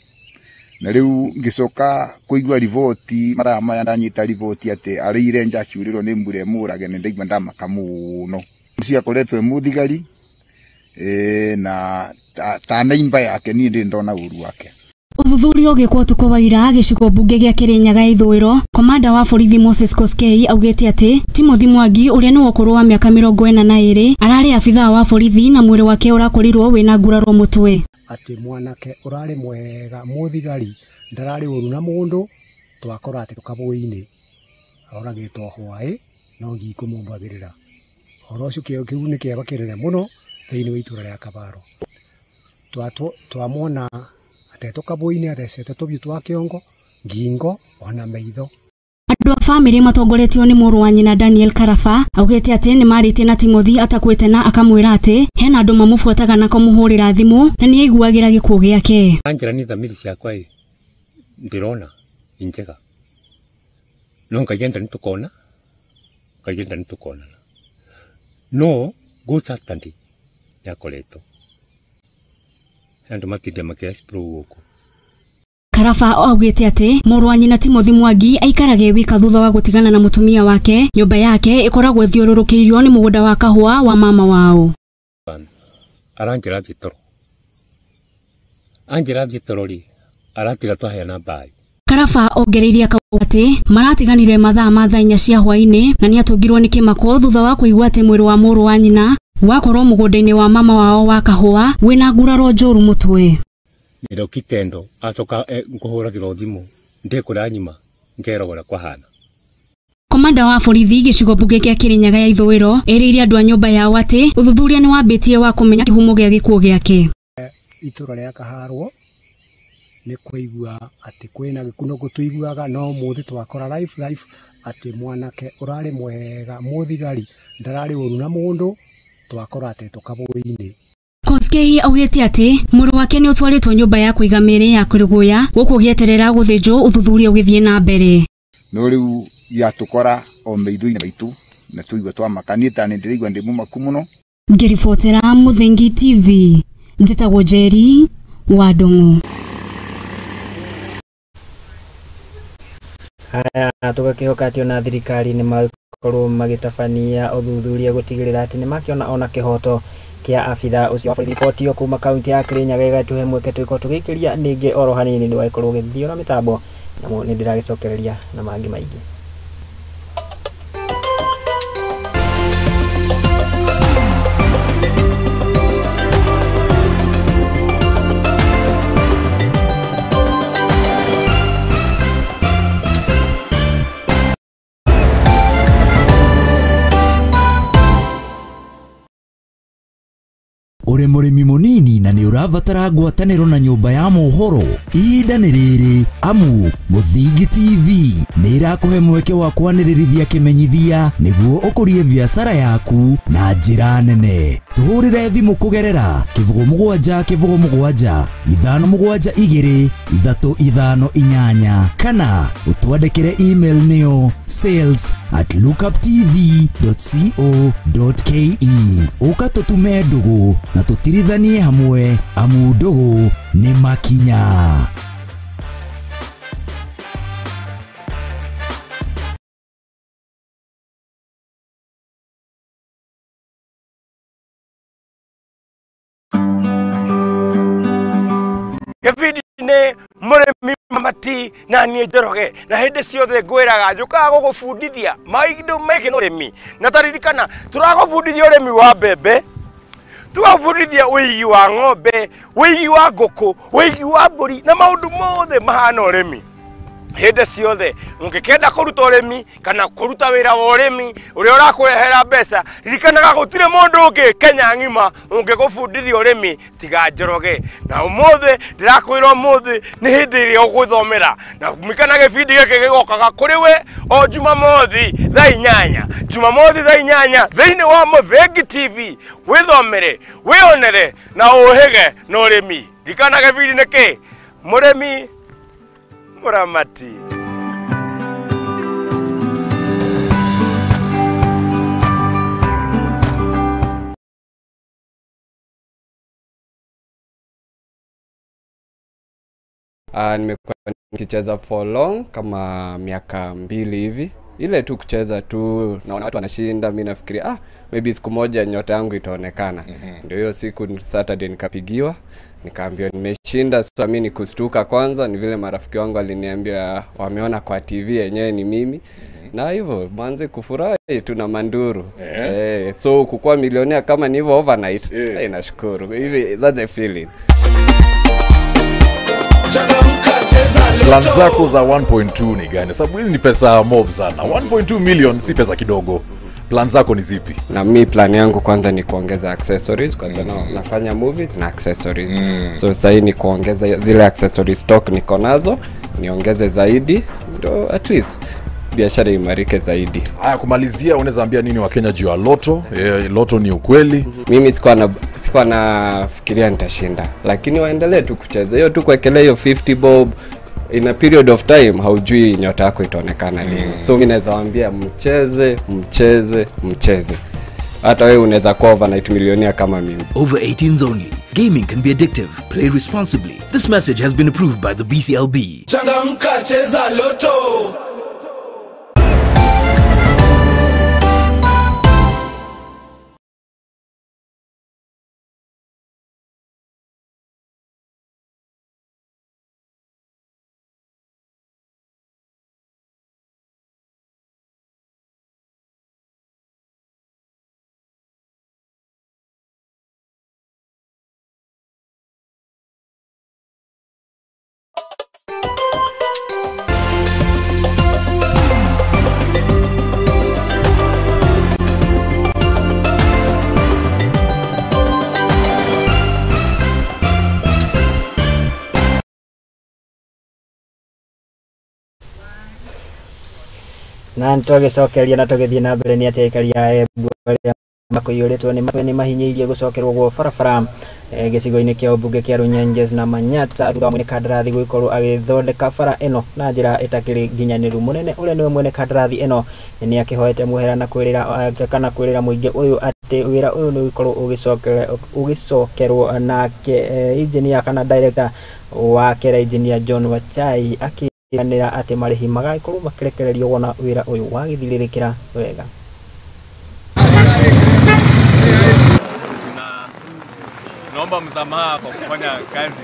na rĩu ngĩcoka kũigua riboti mathaa maya ndanyita riboti atĩ arĩire nja akiurĩrwo nĩ mbura ĩmũrage nĩ ndaigua ndamaka mũno. Ũcio akoretwo e mũthigari na ta naimba yake niĩ ndĩ ndona ũru wake. Ũthuthuria ũgĩkwo ũtukũ wa ira gĩcigo mbunge gĩa Kirinyaga ya ithũĩro, komanda wa borithi Moses Koskei augĩte atĩ Timothy Mwangi ũrĩa nĩ wa ũkũrũ wa mĩaka 42 ararĩ abithaa wa borithi na mwĩrĩ wake ũrakorirwo wĩna nguraro mũtwe. Atĩ mwanake ũrarĩ mwega mũthigari ndararĩ ũru na mũndũ twakora atĩ kabũĩ-inĩ oragĩtwo hwaĩ no ngikũmũmbagĩrĩra. Ũhoro ũcio kĩu nĩ kĩeva kĩnene mũno thĩinĩ wa itũra rĩa Kabaro. Twamwona atetwo kabũĩ-inĩ athecetwo tũbiũ twa kĩongo, ngingo ona maitho. Andũ a bamĩrĩ matongoretio nĩ mũrũ wa nyina Daniel Karaba augĩte atĩ nĩ marĩtie na Timothy atakuĩte na akamwĩra atĩ hena andũ mamũbuataga na kũmũhũrĩra thimũ na nĩ aiguagĩra gĩkuũ gĩake. Anjĩra nĩ thamiri ciakwa ĩ ndĩrona njega no ngaigenda nĩ tũkona ngaigenda nĩ tũkonana no good Saturday yakoretwo andũ matinda makĩ-explore gũkũ. Karaba augĩte atĩ mũrũ wa nyina Timothy Mwangi aikarage wika thutha wa gũtigana na mũtumia wake. Nyũmba yake ĩkoragwo ĩthiũrũrũkĩirio nĩ mũgũnda wa kahũa wa mama wao. Aranjĩra thiĩ toro, anjĩra thiĩ toro rĩ aratiga twaheana mbaĩ. Karaba ongereirie akauga atĩ maratiganire mathaa ma thaa 4 cia hwaĩ-inĩ na nĩatũngirwo nĩ kĩmako thutha wa kũigua atĩ mwĩrĩ wa mũrũ wa nyina wakorwo mũgũnda-inĩ wa mama wao wa kahũa wĩna nguraro njũru mũtwe. Nĩro kitendo acoka ngũhũragĩrwo thimũ ndĩkũrĩa nyima ngerogora kwahana. Komanda wa borithi gĩcigo mbunge kĩa Kirinyaga ya ithũĩro erĩire andũ a nyũmba yao atĩ ũthuthuria nĩ wambĩtie wa kũmenya kĩhumo gĩa gĩkuũ gĩake. Itũra rĩa Kaharwo nĩ kũigua atĩ kwĩna gĩkuũ no gũtũiguaga no mũthĩ twakora life atĩ mwanake ũrarĩ mwega mũthigari ndararĩ ũru na mũndũ twakora atetwo kabũĩ-inĩ. Koskei augĩte atĩ mwĩrĩ wake nĩ ũtwarĩtwo nyũmba ya kũiga mĩĩrĩ ya Kĩrĩgũya gũkũ gĩeterera gũthĩnjwo ũthuthuria ũgĩthiĩ na mbere. No rĩu yatũkora o maitho-inĩ maitũ na tũigua twamaka. Niĩ ta nĩ ndĩraigua ndĩ mũmaku mũno. Ngĩribotera Mũthingi TV njĩtagwo Njeri wa Ndung'u. Haya, tũgakĩhoka atĩ ona thirikari nĩ makorwo magĩtabania ũthuthuria gũtigĩrĩra atĩ nĩ makĩona ona kĩhoto kĩa abitha ũcio wa borithi. Riboti ĩyo kuma kaunti ya Kirinyaga ĩgatũhe mweke tũgĩkorwo tũgĩikĩria ningĩ oro hanini ndũgagĩkorwo ũgĩthiĩ na mĩtambo namo nĩ ndĩragĩcokereria na mangĩ maingĩ. Uri murimi munini na ni urabatara ngwataniro na nyumba ya mohoro, ihinda ni riri amu Muthingi TV ni irakuhe mweke wa kwanĩrĩrithia kĩmenyithia nĩguo ũkũrie biacara yaku na njĩra nene. Tũhũrĩre thimũ kũgerera 07 07 572 358 kana ũtwandĩkĩre email nĩyo sales@lookuptv.co.ke. Ũka tũtume ndũgũ na tũtirithanie hamwe amu ndũgũ nĩ makinya. Gĩbindi nĩ mũrĩmi Mamati na niĩ Njoroge, na hĩndĩ ciothe ngwĩraga njũkaga gũgũbundithia maũndũ megiĩ ũrĩmi, na taririkana tũragũbundithia ũrĩmi wa mbembe, tũgabundithia ũigi wa ng'ombe, ũigi wa ngũkũ, ũigi wa mbũri na maũndũ mothe mahana ũrĩmi. Hĩndĩ ciothe ũngĩkenda kũruta ũrĩmi kana kũruta wĩra wa ũrĩmi ũrĩa ũrakũrehera mbeca, ririkanaga gũtirĩ mũndũ ũngĩ Kenya ng'ima ũngĩgũbundithia ũrĩmi tiga Njoroge. Na ũmũthĩ ndĩrakwĩra ũmũthĩ nĩ hĩndĩ ĩrĩa ũgwĩthomera, na ririkana gĩbindi gĩkĩ gĩgokaga kũrĩ we o Jumamothi thaa 8, Jumamothi thaa 8 thĩinĩ wa Muthingi TV. Wĩthomere, wĩonere na ũhĩge na ũrĩmi. Ririkana gĩbindi nĩ kĩ? Mũrĩmi Muramati. Nimekuwa nikicheza for long kama miaka 2 hivi. Ile tu kucheza tu, naona watu wanashinda, mimi nafikiria maybe siku moja nyota yangu itaonekana. Ndio hiyo siku Saturday nikapigiwa, nikaambiwa nimeshinda. So mimi nikustuka kwanza, ni vile marafiki wangu waliniambia wameona kwa TV yenyewe ni mimi. Na hivyo mwanze kufurahi tu na manduru. So kukua milionea kama ni hivyo overnight, nashukuru. Hivi that's the feeling. Plan zako za 1.2 ni gani? Sababu hizi ni pesa mob sana. 1.2 million si pesa kidogo. Plan zako ni zipi? Na mi plan yangu kwanza ni kuongeza accessories kwa sababu nafanya movies na accessories. So sasa ni kuongeza zile accessories stock niko nazo, niongeze zaidi ndio at least biashara imarike zaidi. Haya, kumalizia, unaweza ambia nini wa Kenya juu ya Lotto? Lotto ni ukweli. Mimi sikuwa nafikiria nitashinda, lakini waendelee tu kucheza. Hiyo tu kuwekelea hiyo 50 bob in a period of time haujui nyota yako itaonekana lini. So mimi naweza waambia mcheze, mcheze, mcheze. Hata wewe unaweza kuwa overnight millionaire kama mimi. Over 18s only. Gaming can be addictive. Play responsibly. This message has been approved by the BCLB. Changamka, cheza Lotto. Na nitũgĩcokeria na tũgĩthiĩ na mbere nĩ atĩ aikari a Embu arĩa makũiyũrĩtwo nĩ mahinyĩirie gũcokerwo gwa barabara gĩcigo-inĩ kĩa ũmbunge kĩa Runyenjes na Manyatta thutha wa mwene kandarathi gũgĩkorwo agĩthondeka bara ĩno na njĩra ĩtakĩrĩ nginyanĩru. Mũnene ũrĩa nĩwe mwene kandarathi ĩno nĩ akĩhoete mũhera na kwĩrĩra kana kwĩrĩra mũingĩ ũyũ atĩ wĩra ũyũ nĩ ũgĩkorwo ũgĩcokerwo nake engineer kana director wa Kera engineer John Wachai akĩ nĩra atĩ marĩhi magagĩkorwo makĩrekererio wona wĩra ũyũ wagĩthirĩrĩkĩra wega. Naomba msamaha kwa kufanya kazi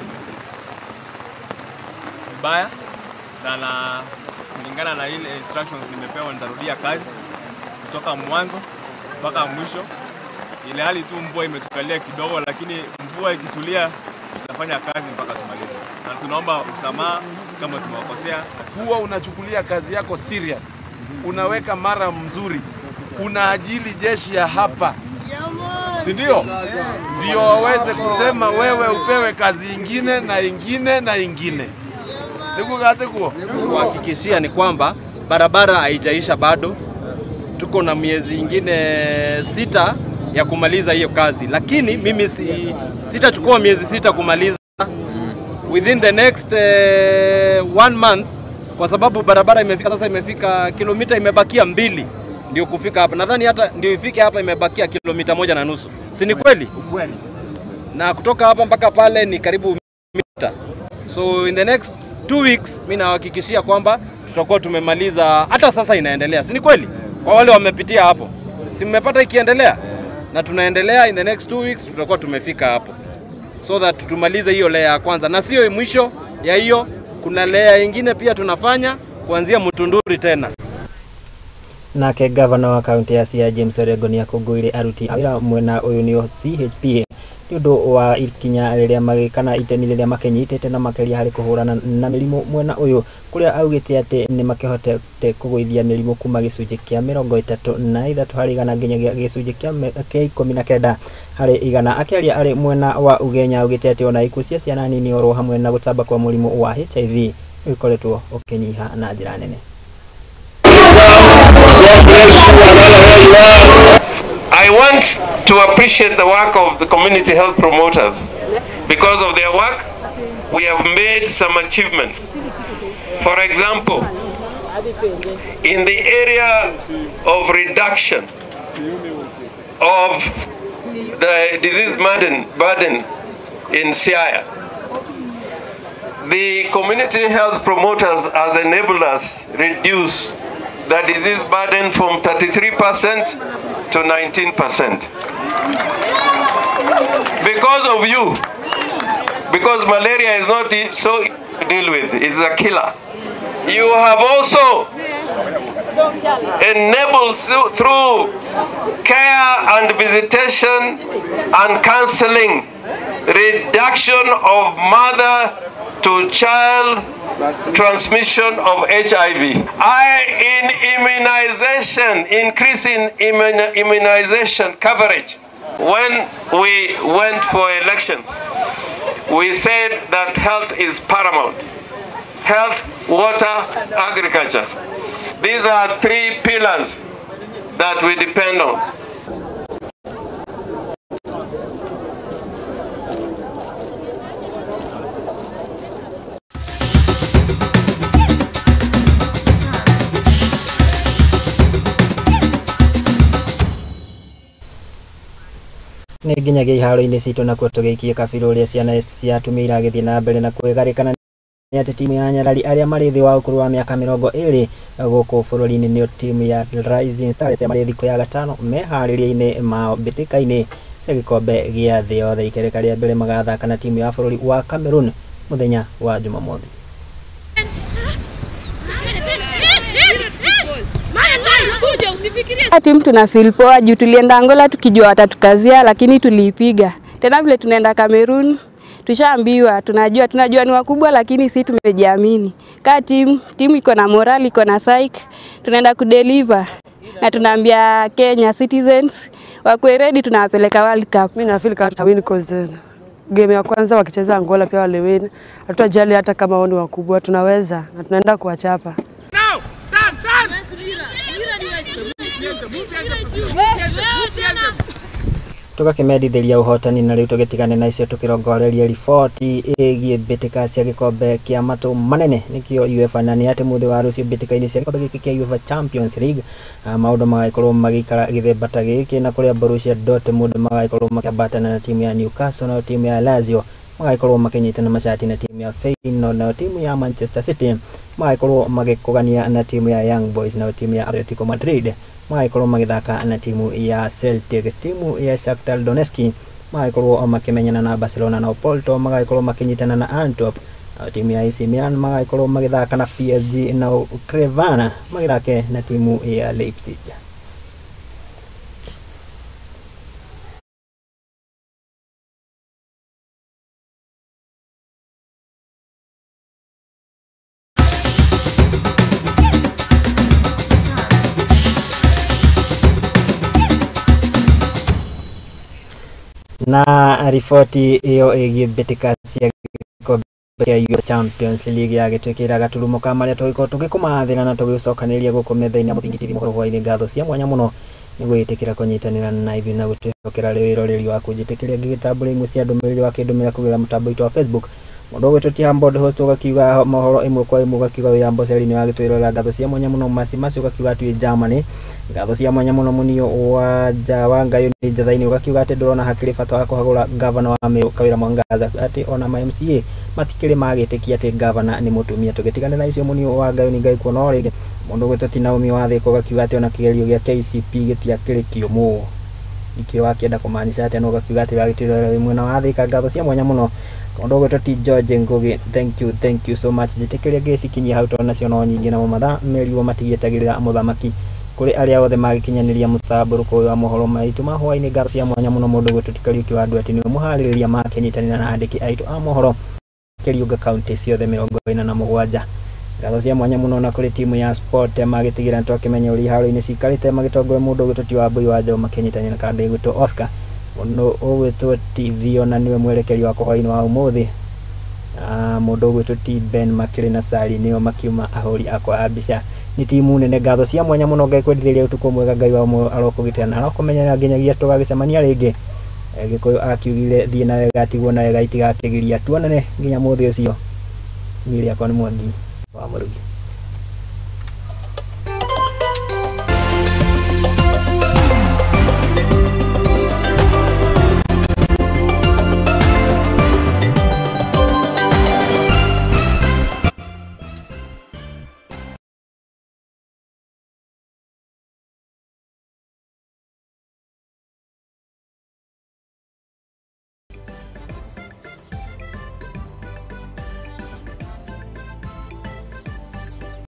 mbaya, na kulingana na ile instructions nimepewa nitarudia kazi kutoka mwanzo mpaka mwisho. Ile hali tu mvua imetukalia kidogo, lakini mvua ikitulia tutafanya kazi mpaka tumalize. Na tunaomba msamaha kama tumewakosea. Huwa unachukulia kazi yako serious, unaweka mara mzuri, unaajili jeshi ya hapa. si ndio? Ndio waweze kusema wewe upewe kazi ingine na ingine na ingine. Kuhakikishia ni kwamba barabara haijaisha bado, tuko na miezi ingine 6 ya kumaliza hiyo kazi, lakini mimi sitachukua miezi 6 kumaliza. Within the next 1 month, kwa sababu barabara imefika sasa, imefika kilomita imebakia 2 ndio kufika hapa. Nadhani hata ndio ifike hapa imebakia kilomita 1.5. Si ni kweli? Kweli. Na kutoka hapa mpaka pale ni karibu mita. So in the next 2 weeks mimi nahakikishia kwamba tutakuwa tumemaliza. Hata sasa inaendelea, si ni kweli? Kwa wale wamepitia hapo, si mmepata ikiendelea? Na tunaendelea, in the next 2 weeks tutakuwa tumefika hapo, so that tumalize hiyo layer ya kwanza. Na sio mwisho ya hiyo, kuna layer nyingine pia tunafanya kuanzia Mutunduri tena. Nake gavana wa kaunti ya Siaya James Orengo ni akũngũĩire aruti a wĩra mwena ũyũ nĩo CHP nĩ ũndũ wa ikinya rĩrĩa kana itemi rĩrĩa makinyitĩte na makĩria harĩ kũhũrana na mĩrimũ mwena ũyũ, kũrĩa augĩte atĩ nĩ makĩhotete kũgũithia mĩrimũ kuma gĩcunjĩ kĩa 33 harĩ igana nginyagia gĩcunjĩ kĩa 19 harĩ igana. Akĩaria arĩ mwena wa Ugenya augĩte atĩ ona ikuũ cia ciana nini oro hamwe na gũtamba kwa mũrimũ wa HIV ũkoretwo ũkĩnyiha na njĩra nene. I want to appreciate the work of the community health promoters. Because of their work, we have made some achievements. For example, in the area of reduction of the disease burden in Siaya, the community health promoters has enabled us reduce the disease burden from 33% to 19%. Because of you, because malaria is not so easy to deal with, it's a killer. You have also enabled through care and visitation and counseling, reduction of mother to child transmission of HIV. In immunization, increase in immunization coverage. When we went for elections, we said that health is paramount. Health, water, agriculture. These are 3 pillars that we depend on. Nĩ nginyagia iharo-inĩ citũ nakuo tũgĩikie kabirũ ũrĩa ciana cia atumia iragĩthiĩ na mbere na kwĩgarĩkana nĩ atĩ timu ya Nyarari arĩa marĩ thĩ wa ũkũrũ wa mĩaka 20 gũkũ bũrũri-inĩ nĩyo timu ya Rising Stars marĩ thikũ ya gatano meharĩria-inĩ mao mbĩtĩka-inĩ cia gĩkombe gĩa thĩ yothe. Ikereka rĩa mbere magathaka na timu ya bũrũri wa Cameroon mũthenya wa Jumamothi. Timu tuna feel poa juu tulienda Angola tukijua watatukazia, lakini tuliipiga. Tena vile tunaenda Cameroon tushaambiwa, tunajua ni wakubwa, lakini si tumejiamini. Ka timu iko na morali, iko na psych, tunaenda kudeliver na tunaambia Kenya citizens wakuwe ready, tunawapeleka World Cup. Mimi na feel kama tutawin cause game ya kwanza wakicheza Angola pia waliwin. Hatutajali hata kama wao ni wakubwa, tunaweza na tunaenda kuwachapa. Tũgakĩmendithĩria ũhotani na rĩu tũgĩtigane na icio tũkĩrongoreria riboti ĩgiĩ mbĩtĩka cia gĩkombe kĩa matũ manene nĩkĩo UEFA, na nĩ atĩ mũthĩ wa rũciũ mbĩtĩka-inĩ cia gĩkombe gĩkĩ kĩa UEFA Champions League maũndũ magagĩkorwo magĩikara gĩthemba ta gĩkĩ, na kũrĩa Borussia Dortmund magagĩkorwo makĩambatana na timu ya Newcastle, nayo timu ya Lazio magagĩkorwo makĩnyitana macati na timu ya Feyenoord, nayo timu ya Manchester City magagĩkorwo magĩkũgania na timu ya Young Boys, nayo timu ya Atletico Madrid magagĩkorwo magĩthaka na timu ya Celtic, timu ya Shakhtar Donetsk magagĩkorwo makĩmenyana na Barcelona, na Porto magagĩkorwo makĩnyitana na Antwerp, na timu ya AC Milan magagĩkorwo magĩthaka na PSG, na Crevana magĩthake na timu ya Leipzig. Na riboti ĩyo ĩgiĩ mbĩtĩka cia gĩkombe kĩa UEFA Champions League yagĩtwĩkĩra gaturumo ka marĩa tũgĩkorwo tũgĩkũmathĩra na tũgĩcokanĩrĩria gũkũ metha-inĩ ya Mũthingi TV mohoro hwaĩ-inĩ. Ngatho cia mwanya mũno nĩ gwĩtĩkĩra kũnyitanĩra na ithuĩ na gũtwĩhokera wĩroreri waku. Njĩtĩkĩria ngĩgĩtambũra imwe cia ndũmĩrĩri wakĩndũmĩra kũgerera mũtambo witũ wa Facebook. Mũndũ ũgwĩtwo Tiambo host ũgakiuga mohoro ĩmwe kwa ĩmwe, ũgakiuga wĩ Amboseli nĩ wagĩtwĩrorera. Ngatho cia mwanya mũno. Masi Masi ũgakiuga atĩ wĩ Germany. Ngatho cia mwanya mũno. Mũnio wa nja wa Ngai nĩ njatha-inĩ ũgakiuga atĩ ndũrona hakĩrĩ bata wa kũhagũra gavana wa Meru Kawĩra Mwangaza, atĩ ona ma MCA matikĩrĩ magĩtĩkia atĩ gavana nĩ mũtumia. Tũgĩtiganĩra icio, mũnio wa Ngai nĩ Ngai kuona o rĩngĩ. Mũndũ ũgwĩtwo ti Naomi wa Thĩka ũgakiuga atĩ ona kĩgerio gĩa KCP gĩtiakĩrĩ kĩũmũ, ikĩ wakĩenda kũmaanisha atĩa? No ũgakiuga atĩ wagĩtwĩrorera wĩ mwena wa Thĩka. Ngatho cia mwanya mũno. Mũndũ ũgwĩtwo ti George Ngugi, thank you, thank you so much. Njĩtĩkĩria ngĩcikinyia hau tondũ nacio no nyingĩ, namo mathaa meriwo matigĩetagĩrĩra mũthamaki. Kũrĩ arĩa othe magĩkinyanĩria mũtambũrũko ũyũ wa mohoro maitũ ma hwaĩ-inĩ, ngatho cia mwanya mũno. Mũndũ ũgwĩtwo ti Kariũki wa Andũ atĩ nĩwe mũharĩrĩria, makĩnyitanĩra na andĩki aitũ a mohoro Kĩriũnga kaunti ciothe 47. Ngatho cia mwanya mũno na kũrĩ timu ya sport magĩtigĩra nĩtwakĩmenya ũrĩa iharo-inĩ cikarĩte, magĩtongoria mũndũ ũgwĩtwo ti Wambui wa Njaũ makĩnyitanĩra na kandĩ ĩgwĩtwo Oscar. Mũndũ ũgwĩtwo TV ona nĩwe mwerekeri wa hwaĩ-inĩ wa ũmũthĩ. Mũndũ ũgwĩtwo T Ben makĩrĩ na Sari nĩo makiuma ahũri akwa a mbica nĩ timu nene. Ngatho cia mwanya mũno. Ngai kwendithĩria ũtukũ mwega. Ngai wa muoyo arokũgitĩra na arokũmenyerera nginyagia tũgagĩcemania rĩngĩ. Gĩkũyũ akiugire thiĩ na wega tigwo na wega itigakĩgiria. Tuonane nginya mũthĩ ũcio. Niĩ rĩakwa nĩ Mwangi wa Mũrugi.